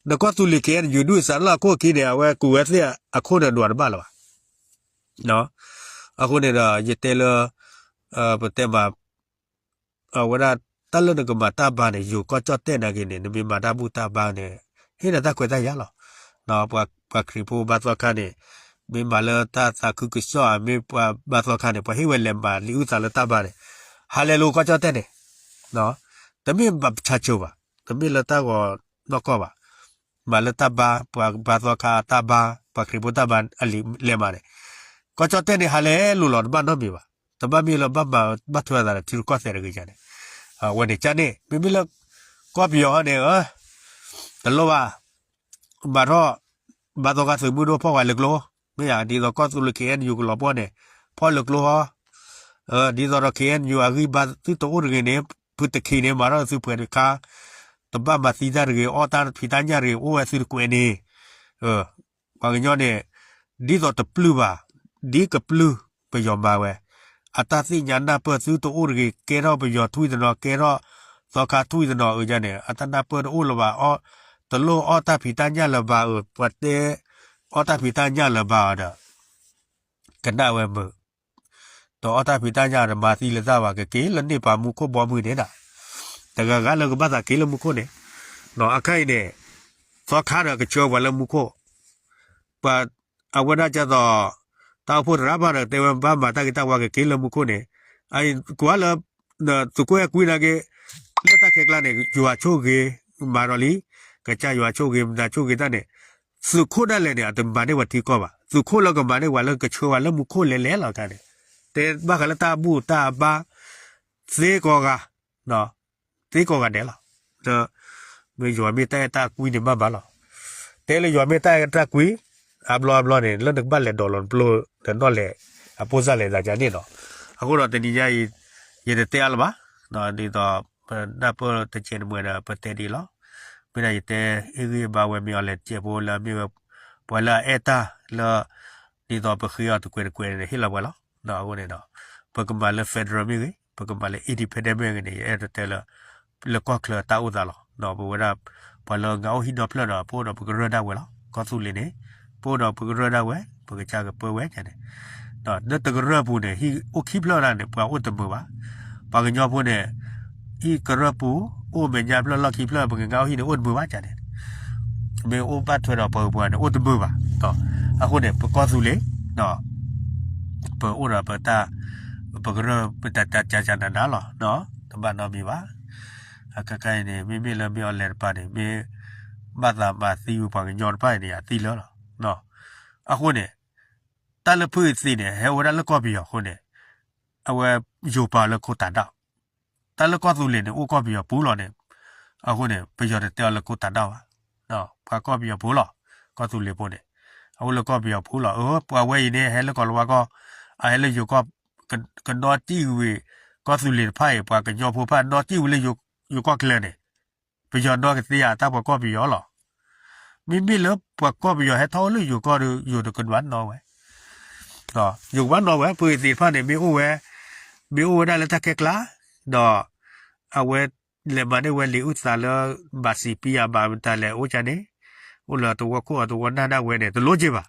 နကီၢ်သူလ့ၤ KNU ဒုးစးလၢအခိၣ်အခံန့ၣ် အဝဲကူးဝဲသ့ၣ်အခိၣ်န့ၣ်ဒွးတဘၣ်လၢၤဘၣ်, အဃိန့ၣ်ဒီး ယတဲလၢ ပတဲမး အဝဲဒၣ် တၢ်လၢနကမၤတၢ်ဘါန့ၣ် ယိၤကီၢ်ကၠီၣ်တဲၣ်နာ်က့န့ၣ် နမ့ၢ်မၤတၢ်ဘူၣ်တၢ်ဘါန့ၣ် ဟ့ၣ်နၤတၢ်ခွဲးတၢ်ယာ်လီၤ. ပှၤခရံာ်ဖိဘါသီခါန့ၣ် မ့ၢ်မၤလၢတၢ်သးခုကစီၣ်ဧါ မ့ၢ်ပှၤဘါသီခါန့ၣ် ပှၤဟ့ၣ်ဝဲလဲၤမၤလံာ်အုၣ်သးလၢတၢ်ဘါန့ၣ် ဟးလဲၤလိာ်ကီၢ်ကၠီၣ်တဲၣ်န့ၣ် တမ့ၢ်ဘၣ်ဆၣ်ဆိဘၣ်, တမ့ၢ်လၢတၢ်ဂီၤနီၢ်ကီၢ်ဘၣ်. မၤလၢတၢ်ဘါ ပှၤဘါသီခါတၢ်ဘါ ပှၤခရံာ်ဖိတၢ်ဘါအလံာ်လဲၤမၤန့ၣ် ကီၢ်ကၠီၣ်တဲၣ်န့ၣ် ဟးလဲၤလိာ်လီၤ တဘၣ်နီတမံၤဘၣ်. တဘၣ်မ့ၢ်လၢဘၣ်မၤဘၣ်ထွဲအသးဒီးထံရူၢ်ကီၢ်သဲးတဂ့ၤန့ၣ် အဝဲန့ၣ်ကန့ၣ် မ့မ့ၢ်လၢ ကီၢ်ပယီၤဟီန့ၣ် တလိၣ်ဘၣ် မၤထီၣ် ဘါသီခါသုးမုၢ်ဒိၣ်ဖီၣ်ဝဲလၢကျိ မ့ၢ်ဧါ ဒ်သိးကီၢ်သူလ့ၤ KNU ကလီၤပှီၢ်န့ၣ် ဖီၣ်လၢကျိဟီ ဒ်သိးဒီး KNU အဂံၢ်ဘါသုတအိၣ်တဂ့ၤန့ၣ် ဖုတခံန့ၣ် မၤထီၣ်သုပှဲၤတခါ တဘၣ်မၤသံတၢ်တဂ့ၤ အီၣ်တၢ်ဖံးတၢ်ညၣ်တဂ့ၤ အိၣ်ဝဲသုတကွဲးန့ၣ် ပှၤကညီန့ၣ် ဒ်သိးတပျုၢ်ဘၣ် ဒ်ကပျုၢ်ပယီၤမၤဝဲ အတၢ်သ့ၣ်ညါနၢ်ပၢၢ်သုတအိၣ်တဂ့ၤ ကဲထီၣ်ပယီၤထွံၣ်တနီၤ ကဲထီၣ်သီခါထွံၣ်တနီၤအုန့ၣ် အတၢ်နၢ်ပၢၢ်တအိၣ်လၢၤဘၣ် တလိၣ်အီၣ်တၢ်ဖံးတၢ်ညၣ်လၢၤဘၣ်အု ပှၤတဲ အီၣ်တၢ်ဖံးတၢ်ညၣ်လၢၤဘၣ်အီၤဒီး ကနၣ်ဝဲမုာ် တအီၣ်တၢ်ဖံးတၢ်ညၣ်ဒီးမၤသံလၢၤတၢ်ဘၣ် ကက့ၤလၢန့ၢ်ပၤမူခိၣ်ဘီမုၢ်န့ၣ်ဒၣ် တဂၤဂၤလၢကဘၣ်သးက့ၤလၢမူခိၣ်န့ၣ် အခါအံၤန့ၣ် သီခါဒီးကဆှၢပှၤလၢမူခိၣ် ပှၤအဝဲဒၣ်ကသိး တၢ်အိၣ်ဖှိၣ်သရၣ်ဘၣ်ဒီး တဲဝဲဘၣ်မၤတၢ်ဂ့ၤတၢ်ဝါကက့ၤလၢမူခိၣ်န့ၣ် အကွၢ်လၢ သုးခိၣ်အဲၣ်ကွံနာ်က့ လၢတၢ်ခဲကျါန့ၣ် ယွၤဆိၣ်ဂ့ၤ မၤဒီးလံ ကစၢ်ယွၤဆိၣ်ဂ့ၤ မတၤဆိၣ်ဂ့ၤတၢ်န့ၣ် သုးခိၣ်ဒၣ်လဲာ်န့ၣ် အတမၤန့ၢ်ပှၤထံကီၢ်ဘၣ် သုးခိၣ်လၢကမၤန့ၢ်ပှၤလၢကဆှၢပှၤလၢမူခိၣ်လဲၤလဲၤလီၤအခါန့ၣ် တဲဘၣ်ဃးလၢတၢ်ဘူၣ်တၢ်ဘါ သ့ကိးဂၤ သ့ကိးဂၤဒဲးလီၤ. မ့ၢ်ယွၤမ့ၢ်တၢ်အဲၣ်တၢ်ကွံန့ၣ်ဘၣ်မးလီၤ. တဲလၢယွၤမ့ၢ်တၢ်အဲၣ်တၢ်ကွံ အါဘျီအါဘျီန့ၣ် လၢနကဘၣ်လဲၤဒိးလီၤနပျိၢ်ဒီးနီၣ်လဲၣ် အပိၢ်စၢ်လဲၤသးကန့ၣ်လီၤ. အဃိဒီးတနံၤညါအံၤ ယတတဲအါလၢၤဘၣ်. ဒ်သိး ပနၢ်ပၢၢ်တစဲးတမှဲၤဒီး ပတဲဒ်အံၤလီၤ. မ့ၢ်ဒၣ်ယတဲဟ့ၣ်ဂံၢ်ဘါဝဲ မ့ၢ်အီၤလဲၤတစဲးဖိလၢအမ့ၢ်ဝဲ ပှၤလၢအအဲၣ်တၢ်လၢ ဒ်သိးပဃ့အီၤတကွဲးတကွဲးန့ၣ် ဟ့ၣ်လီၤပှၤလီၤ. အဃိန့ၣ်ဒီး ပကမၤလၢ federal မ့ၢ်ဂ့ၤ, ပကမၤလၢ independent မ့ၢ်ဂ့ၤန့ၣ် ယအဲၣ်ဒိးတဲလၢ လၢကီၢ်ချၢတၢ်အိၣ်သးလီၤ. ပဝဲဒၣ် ပှၤလၢငါအိၣ်ဟံၣ်ဒီဖျၢၣ်ဒီး ပအိၣ်ဒီးပကရၢၢ်ဒၣ်ဝဲလီၤ. ကီၢ်သူလ့ၤန့ၣ် ပအိၣ်ဒီးပကရၢၢ်ဒၣ်ဝဲ, ပကစၢ်ကပၢဝဲန့ၣ် လၢတကရၢၢ်ပူၤန့ၣ် ဟံၣ်အိၣ်ခံဖျၢၣ်ဒၣ်န့ၣ် ပှၤအိၣ်တမုာ်ဘၣ်. ပှၤကညီဖိန့ၣ် ဟံၣ်ကရၢၢ်ပူၤ အိၣ်မဲာ်ညါဖျၢၣ်လီၢ်ခံဖျၢၣ် ပကငါအိၣ်ဟံၣ်န့ၣ် အိၣ်တမုာ်ဘၣ်န့ၣ်, မ့ၢ်အိၣ်ဘၣ်ထွဲဒီးပှၤဂုၤပှၤဂၤန့ၣ် အိၣ်တမုာ်ဘၣ်. အဃိန့ၣ် ပကီၢ်သူလ့ၤ ပအိၣ်ဒီးပတၢ် ပကရၢၢ် ပတၢ်တၢ်ကၢကၢနးနးလီၤ. တဘၣ်နီတမံၤဘၣ်. အခဲခါအံၤန့ၣ် မ့မ့ၢ်လၢမ့ၢ်အီၤလဲၤတပၤန့ၣ် မ့ၢ်ဘၣ်သးမၤသံဝဲပှၤကညီတဖၣ်အံၤန့ၣ် အသံလၢလီၤ. အဃိန့ၣ် တၢ်လၢဖုအသံးန့ၣ် ဟဲဝဲဒၣ်လၢကီၢ်ပယီၤအဃိန့ၣ် အဝဲယိၤပာ်လၢခိၣ်တးဒၣ်, တၢ်လၢကီၢ်သူလ့ၤန့ၣ် အိၣ်ကီၢ်ပယီၤပူၤလီၤန့ၣ်, အဃိန့ၣ် ပယီၤတတဲအီၤလၢခိၣ်တးဒၣ်ဘၣ်. ပှၤကီၢ်ပယီၤဖိလီၤ, ကီၢ်သူလ့ၤဖိန့ၣ် အအိၣ်လၢကီၢ်ပယီၤပူၤလီၤ. အပှၤဝဲအံၤန့ၣ် ဟဲလၢကီၢ်လၤဝါကီၢ်, အဟဲလၢယိၤကီၢ်, ကနီၣ်တံၢ်ဝံၤ ကီၢ်သူလ့ၤတဖၣ်အံၤ ပှၤကညီဖိတဖၣ်နီၣ်တံၢ်ဝံၤလၢယိၤကီၢ်ချၢန့ၣ် ပယီၤနီၣ်ကသ့ဧါ တၢ်ပှၤကီၢ်ပယီၤလီၤ. မ့မ့ၢ်လၢပှၤကီၢ်ပယီၤဟဲထီၣ်အိၣ်လၢယိၤကီၢ်ဒီး ယိၤတကဘၣ်နီၣ်ဝဲ, ယိၤကဘၣ်နီၣ်ဝဲ. ဖုအသံးတဖၣ်န့ၣ် မ့ၢ်အိၣ်ဝဲ, မ့ၢ်အိၣ်ဝဲဒၣ်လၢတၢ်ခဲကျါ, ဒီး အဝဲလဲၤမၤန့ၢ်ဝဲလံာ်အုၣ်သးလၢ ဘၣ်စံးပံယၤဘၣ်မတၤလဲၣ်အိၣ်ကန့ၣ်, အိၣ်လၢသဝီခိၣ်အသဝီနၢ်ဒၣ်ဝဲန့ၣ် တလိၣ်က့ဘၣ်.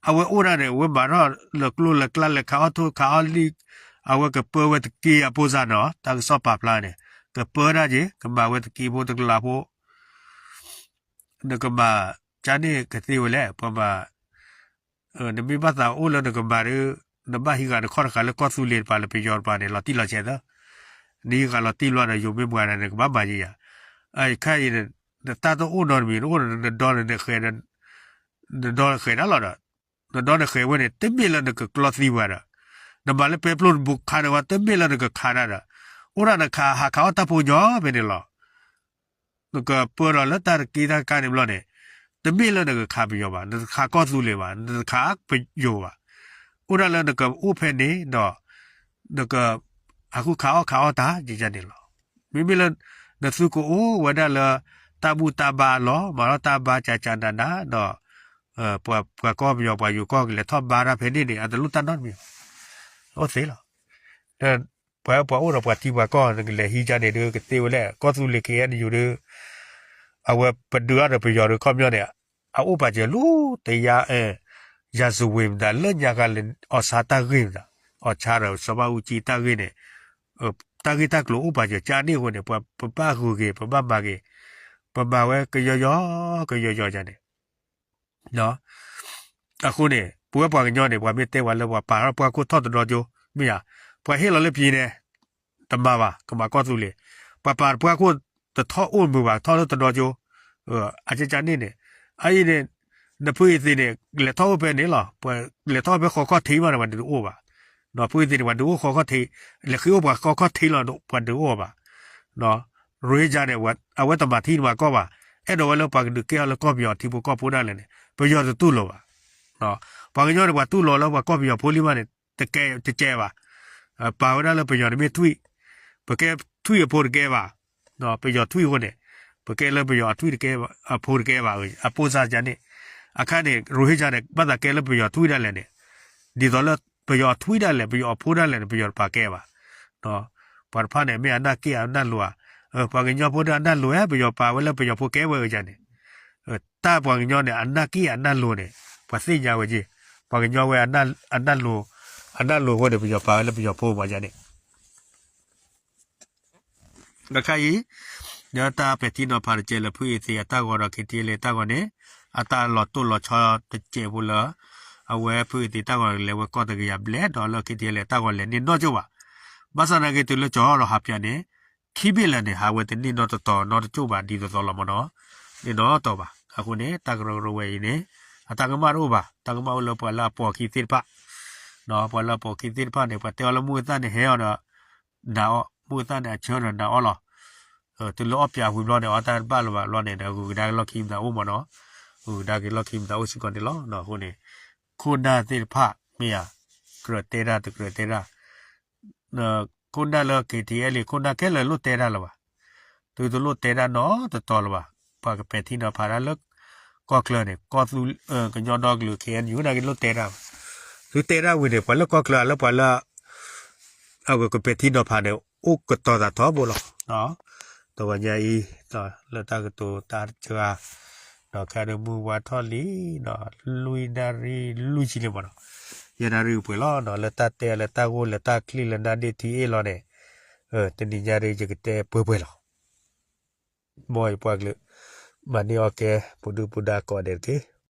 အဝဲအိၣ်ဒၣ်န့ၣ် အဝဲမၤထီၣ်လၢကျိၣ်လၢကျါလၢခးအီၣ်ထိၣ်ခးအီၣ်လံၣ်, အဝဲကပၢဝဲတက့အပိၢ်စၢ်နီၤ တၢ်ကစီၣ်ပာ်ဖျါန့ၣ်, ကပၢဒၣ်က့ၤ ကမၤဝဲတက့ဖိတကလးဖိ နကမၤကန့ၣ်ကသ့ဝဲလဲၣ် ပှၤမၤ, နမ့ၢ်ဘၣ်သးအိၣ်လၢနကမၤဒီး, နဘၣ်ဟံးဂၤနခီၣ်တဃာ်လၢကီၢ်သူလ့ၤတပၤလၢပယီၤတပၤန့ၣ် လီၤတံၢ်လီၤဆဲးသၢ, နဟံးဂၤလီၤတံၢ်လီၤဒီး ယိၤမ့ၢ်ပှၤန့ၣ် နကဘၣ်မၤယံၤယၤ, အခဲအံၤ နတၢ်တအိၣ်နီတမံၤ နအိၣ်နဒီနဃဲၤ, နဒီနဃဲၤဒၣ်လီၤဒီး, နဒီနဃဲၤဝဲန့ၣ် တမ့ၢ်လၢနကကျီသံပှၤဒီး, နမၤလၢပဲပျိၢ်တဘိခါန့ၣ်ဝဲ တမ့ၢ်လၢနကခးတၢ်ဒီး, အိၣ်ဒၣ်နခးဟးခးအီၣ်တၢ်ဖိညီဖဲန့ၣ်လီၤ. နကပၢဒီးလၢတၢ်တက့တၢ်တကါန့ၣ်ဘျီန့ၣ်, တမ့ၢ်လၢနကခးပယီၤဘၣ်, နတခးကီၢ်သူလ့ၤဘၣ်, နတခးပယိၤဘၣ်, အိၣ်ဒၣ်လၢနကအိၣ်ဖဲန့ၣ်ဒီး, နက ဟးဃုခးအီၣ်ခးအီၣ်တၢ်ယကန့ၣ်လီၤ. မ့မ့ၢ်လၢ နသုကအိၣ်ဝဲဒၣ်လၢ တၢ်ဘူၣ်တၢ်ဘါအလီၢ် မၤထီၣ်တၢ်ဘါကၢကၢနးနးဒီး ပှၤကီၢ်ပယီၤပှၤယိၤကီၢ်ကလဲၤထီၣ်ဘါတၢ်ဖဲန့ၣ်န့ၣ် အတလိၣ်တၢ်နီတမံၤဘၣ်, အိၣ်သ့လီၤ. ပှၤပှၤအိၣ်ဒီးပှၤထံပှၤကီၢ် နကလဲၤဟံးကန့ၣ်ဒီး ကသ့ဝဲလဲၣ် ကီၢ်သူလ့ၤ ခ့ၣ်အဲၣ်ယူၣ် ဒီး အဝဲပဒုးအီၤဒီးပယီၤဒီး ခီပညီန့ၣ် အအိၣ်ပာ်စၢၤလၢတယါ ရာဇဝင်မတၤ လၢညါခါလၢ အီၣ်ဆါတၢ်ဂ့ၢ်မတၤ အီၣ်ဆါဒီးစီၤဘၣ်အူကၠံတၢ်ဂ့ၢ်န့ၣ် တၢ်ဂ့ၢ်တၢ်ကျိၤအိၣ်ပာ်စၢၤကန့ၣ်အဃိန့ၣ် ပပဘၣ်ဂုာ်က့ၤ ပဘၣ်မၤက့ၤ ပမၤဝဲကယီယီ ကယီယီယါန့ၣ် အဃိန့ၣ် ပဝဲပှၤကညီန့ၣ် ပှၤမ့ၢ်တဲဝဲလၢ ပှၤပာ်ထီၣ်ပှၢ်ခိၣ်ထီၣ်တဒီကၠိ မ့ၢ်ဧါ, ပှၤဟ့ၣ်လီၤလၢပံၤန့ၣ် တမၤဘၣ် ကမၤကီၢ်သူလ့ၤ, ပှၤပာ်ပှၢ်ခိၣ်တထီၣ်အိၣ်မုာ်ဘၣ် ထီၣ်လၢတဒီကၠိ, အကကန့ၣ်န့ၣ် အအံၤန့ၣ် နဖုအံၤသ့ၣ်န့ၣ် လဲၤထီၣ်အိၣ်ဖဲန့ၣ်လီၤ, လဲၤထီၣ်ဖဲဃီခီၣ်ထံးမးန့ၣ် ပှၤဒုးအိၣ်ဘၣ်, ဖုအံၤသ့ၣ်န့ၣ် ပှၤဒုးအိၣ်ဃီခီၣ်ထံး, လဲၤဃ့အိၣ်ပှၤဃီခီၣ်ထံးလီၤ ပှၤဒုးအိၣ်ဘၣ် ရိဟ့ကၠါန့ၣ် အဝဲတမၤထံတမၤကီၢ်ဘၣ်, အဲၣ်ဒိးဝဲလၢပှၤကဒုးကဲအီၤလၢကီၢ်ပယီၤထံဖိကီၢ်ဖိဒၣ်လဲာ်န့ၣ် ပယီၤတတူၢ်လိာ်ဘၣ်. ပှၤကညီန့ၣ် ပှၤတူၢ်လိာ်လၢပှၤကီၢ်ပယီၤဖိလံမးန့ၣ် တကဲတကဲဘၣ်, ပာ်ဝဲဒၣ်လၢပယီၤန့ၣ်မ့ၢ်ထွံၣ်, ပကဲထွံၣ်အဖိတကဲဘၣ်, ပယီၤထွံၣ်အဃိန့ၣ် ပကဲလၢပယီၤအထွံၣ်တကဲ အဖိတကဲဘၣ်, အပိၢ်စၢ်ကန့ၣ်, အခါန့ၣ် ရိဟ့ကၠါန့ၣ် ဘၣ်သးကဲလၢပယီၤထွံၣ်ဒၣ်လဲာ်န့ၣ်, ဒ်သိးလၢပယီၤထွံၣ်ဒၣ်လဲာ် ပယီၤအဖိဒၣ်လဲာ်န့ၣ် ပယီၤတပာ်ကဲဘၣ် ပှၤတဖၣ်န့ၣ် မ့ၢ်အနၢ်က့ၣ်အနၢ်လိၤဧါ, ပှၤကညီဖိဒီးအနၢ်လိၤဧါ ပယီၤပာ်ဝဲလၢပယီၤဖိကဲဝဲဧါန့ၣ်, တၢ်ပှၤကညီန့ၣ် အနၢ်က့ၣ်အနၢ်လိၤန့ၣ် ပှၤသ့ၣ်ညါဝဲက့ၤ, ပှၤကညီဝဲ အနၢ်လိၤ, အနၢ်လိၤအဃိန့ၣ် ပယီၤပာ်ဝဲလၢပယီၤဖိမးန့ၣ် အခါအံၤ, ဒီးတၢ်ပဲာ်ထံနီၤဖးတကဲလၢ ဖုအံၤသ့ၣ်အတၢ်ဂီၤဒီး ခ့ထံလ့ၣ်တၢ်ဂီၤန့ၣ်, အတၢ်လီၤတိၢ်လီၤဆီတကဲဖိလၢ အဝဲဖုအံၤသ့ၣ်တၢ်ဂီၤလဲၤဝဲကီၢ်တကယၤဘျဲၣ်ဒီးလၢ ခ့ထံလ့ၣ်တၢ်ဂီၤလဲၤန့ၣ်နီၢ်ကၠိဘၣ်. ဘၣ်ဆၣ်သနာ်က့ တုၤလၢကၠီၤထီၣ်ဒီးဟးဖျိးန့ၣ်, ခံဘ့ၣ်လၢာ်န့ၣ် ဟးဝဲတန့ၢ်နီတတီၤနီတကၠိဘၣ် ဒ်သိးသိးလီၤမးနီၤ, န့ၢ်နီတတီၤဘၣ်. အဃိန့ၣ် တၢ်ကရၢကရိဝဲအံၤန့ၣ် အတၢ်ကမၣ်တအိၣ်ဘၣ်, တၢ်ကမၣ်အိၣ်လၢပှၤလၢအပိာ်အခံသ့ၣ်တဖၣ် ပှၤလၢအပိာ်အခံသ့ၣ်တဖၣ်န့ၣ် ပှၤတဲအီၤလၢမုၢ်အသၣ်န့ၣ်ဟဲအီၤဒီး နၤအီၣ်, မုၢ်အသၣ်န့ၣ်အဆၢဒီးနၤအီၣ်လီၤ. တုၤလၢအီၣ်ပၠးဝံၤဘျီန့ၣ် အီၣ်တၢ်တဘၣ်လၢၤဘၣ်ဘျီန့ၣ်ဒီး ဂုၤကဒါက့ၤလီၢ်ခံမတၤအိၣ်မးနီၤ, ဂုၤကဒါက့ၤလီၢ်ခံမတၤအိၣ်စ့ၢ်ကီးန့ၣ်လီၤ. အဃိန့ၣ် ခိၣ်နၢ်သ့ၣ်တဖၣ် မ့ၢ်ဧါ, ကြၢးတဲတၢ်တကြၢးတဲတၢ် ခိၣ်နၢ်လၢ ခ့ထံလ့ၣ် ခိၣ်နၢ်ခဲလၢာ်လိၣ်တဲတၢ်လၢၤဘၣ်. သုတလိၣ်တဲတၢ်နီတတီၤလၢၤဘၣ်. ပှၤကပဲာ်ထံနီၤဖးတၢ်လၢ ကီၢ်ချၢန့ၣ် ကီၢ်သူလ့ၤ ကညီဒီကလုာ် ခ့ၣ်အဲၣ်ယူၣ် နာ်က့လိၣ်တဲတၢ်, သုတဲတၢ်ဝံၤန့ၣ် ပှၤလၢကီၢ်ချၢအလၢပှၤလၢ အဝဲကပဲာ်ထံနီၤဖးန့ၣ် အိၣ်ကတီၤသးထီဘိလီၤ. တဂီၤညါအံၤ လၢတၢ်ကတိၤတၢ်တဂၤ ဒီးခဲအံၤမုၢ်ဝါထီၣ်လံ လွံၢ်နၣ်ရံၣ်လွံၢ်ဆံလံမ့ၢ်နီၤ, ယဲၢ်နၣ်ရံၣ်ပှဲၤလီၤနီၤ, လၢတၢ်တဲလၢတၢ်ဂိၢ်လၢတၢ်ချံလၢနၢ်ဒ့ၣ်ထံအ့ၣ်လီၤန့ၣ်, တနံၤညါဒ်ယကတဲပှဲၤပှဲၤလီၤ. မ်ယပှၤကလုာ် မၤန့ၢ်အီၣ်ကဲ ပူၤဒုၣ်ပူၤဒါကိးဂၤဒဲးတက့ၢ်.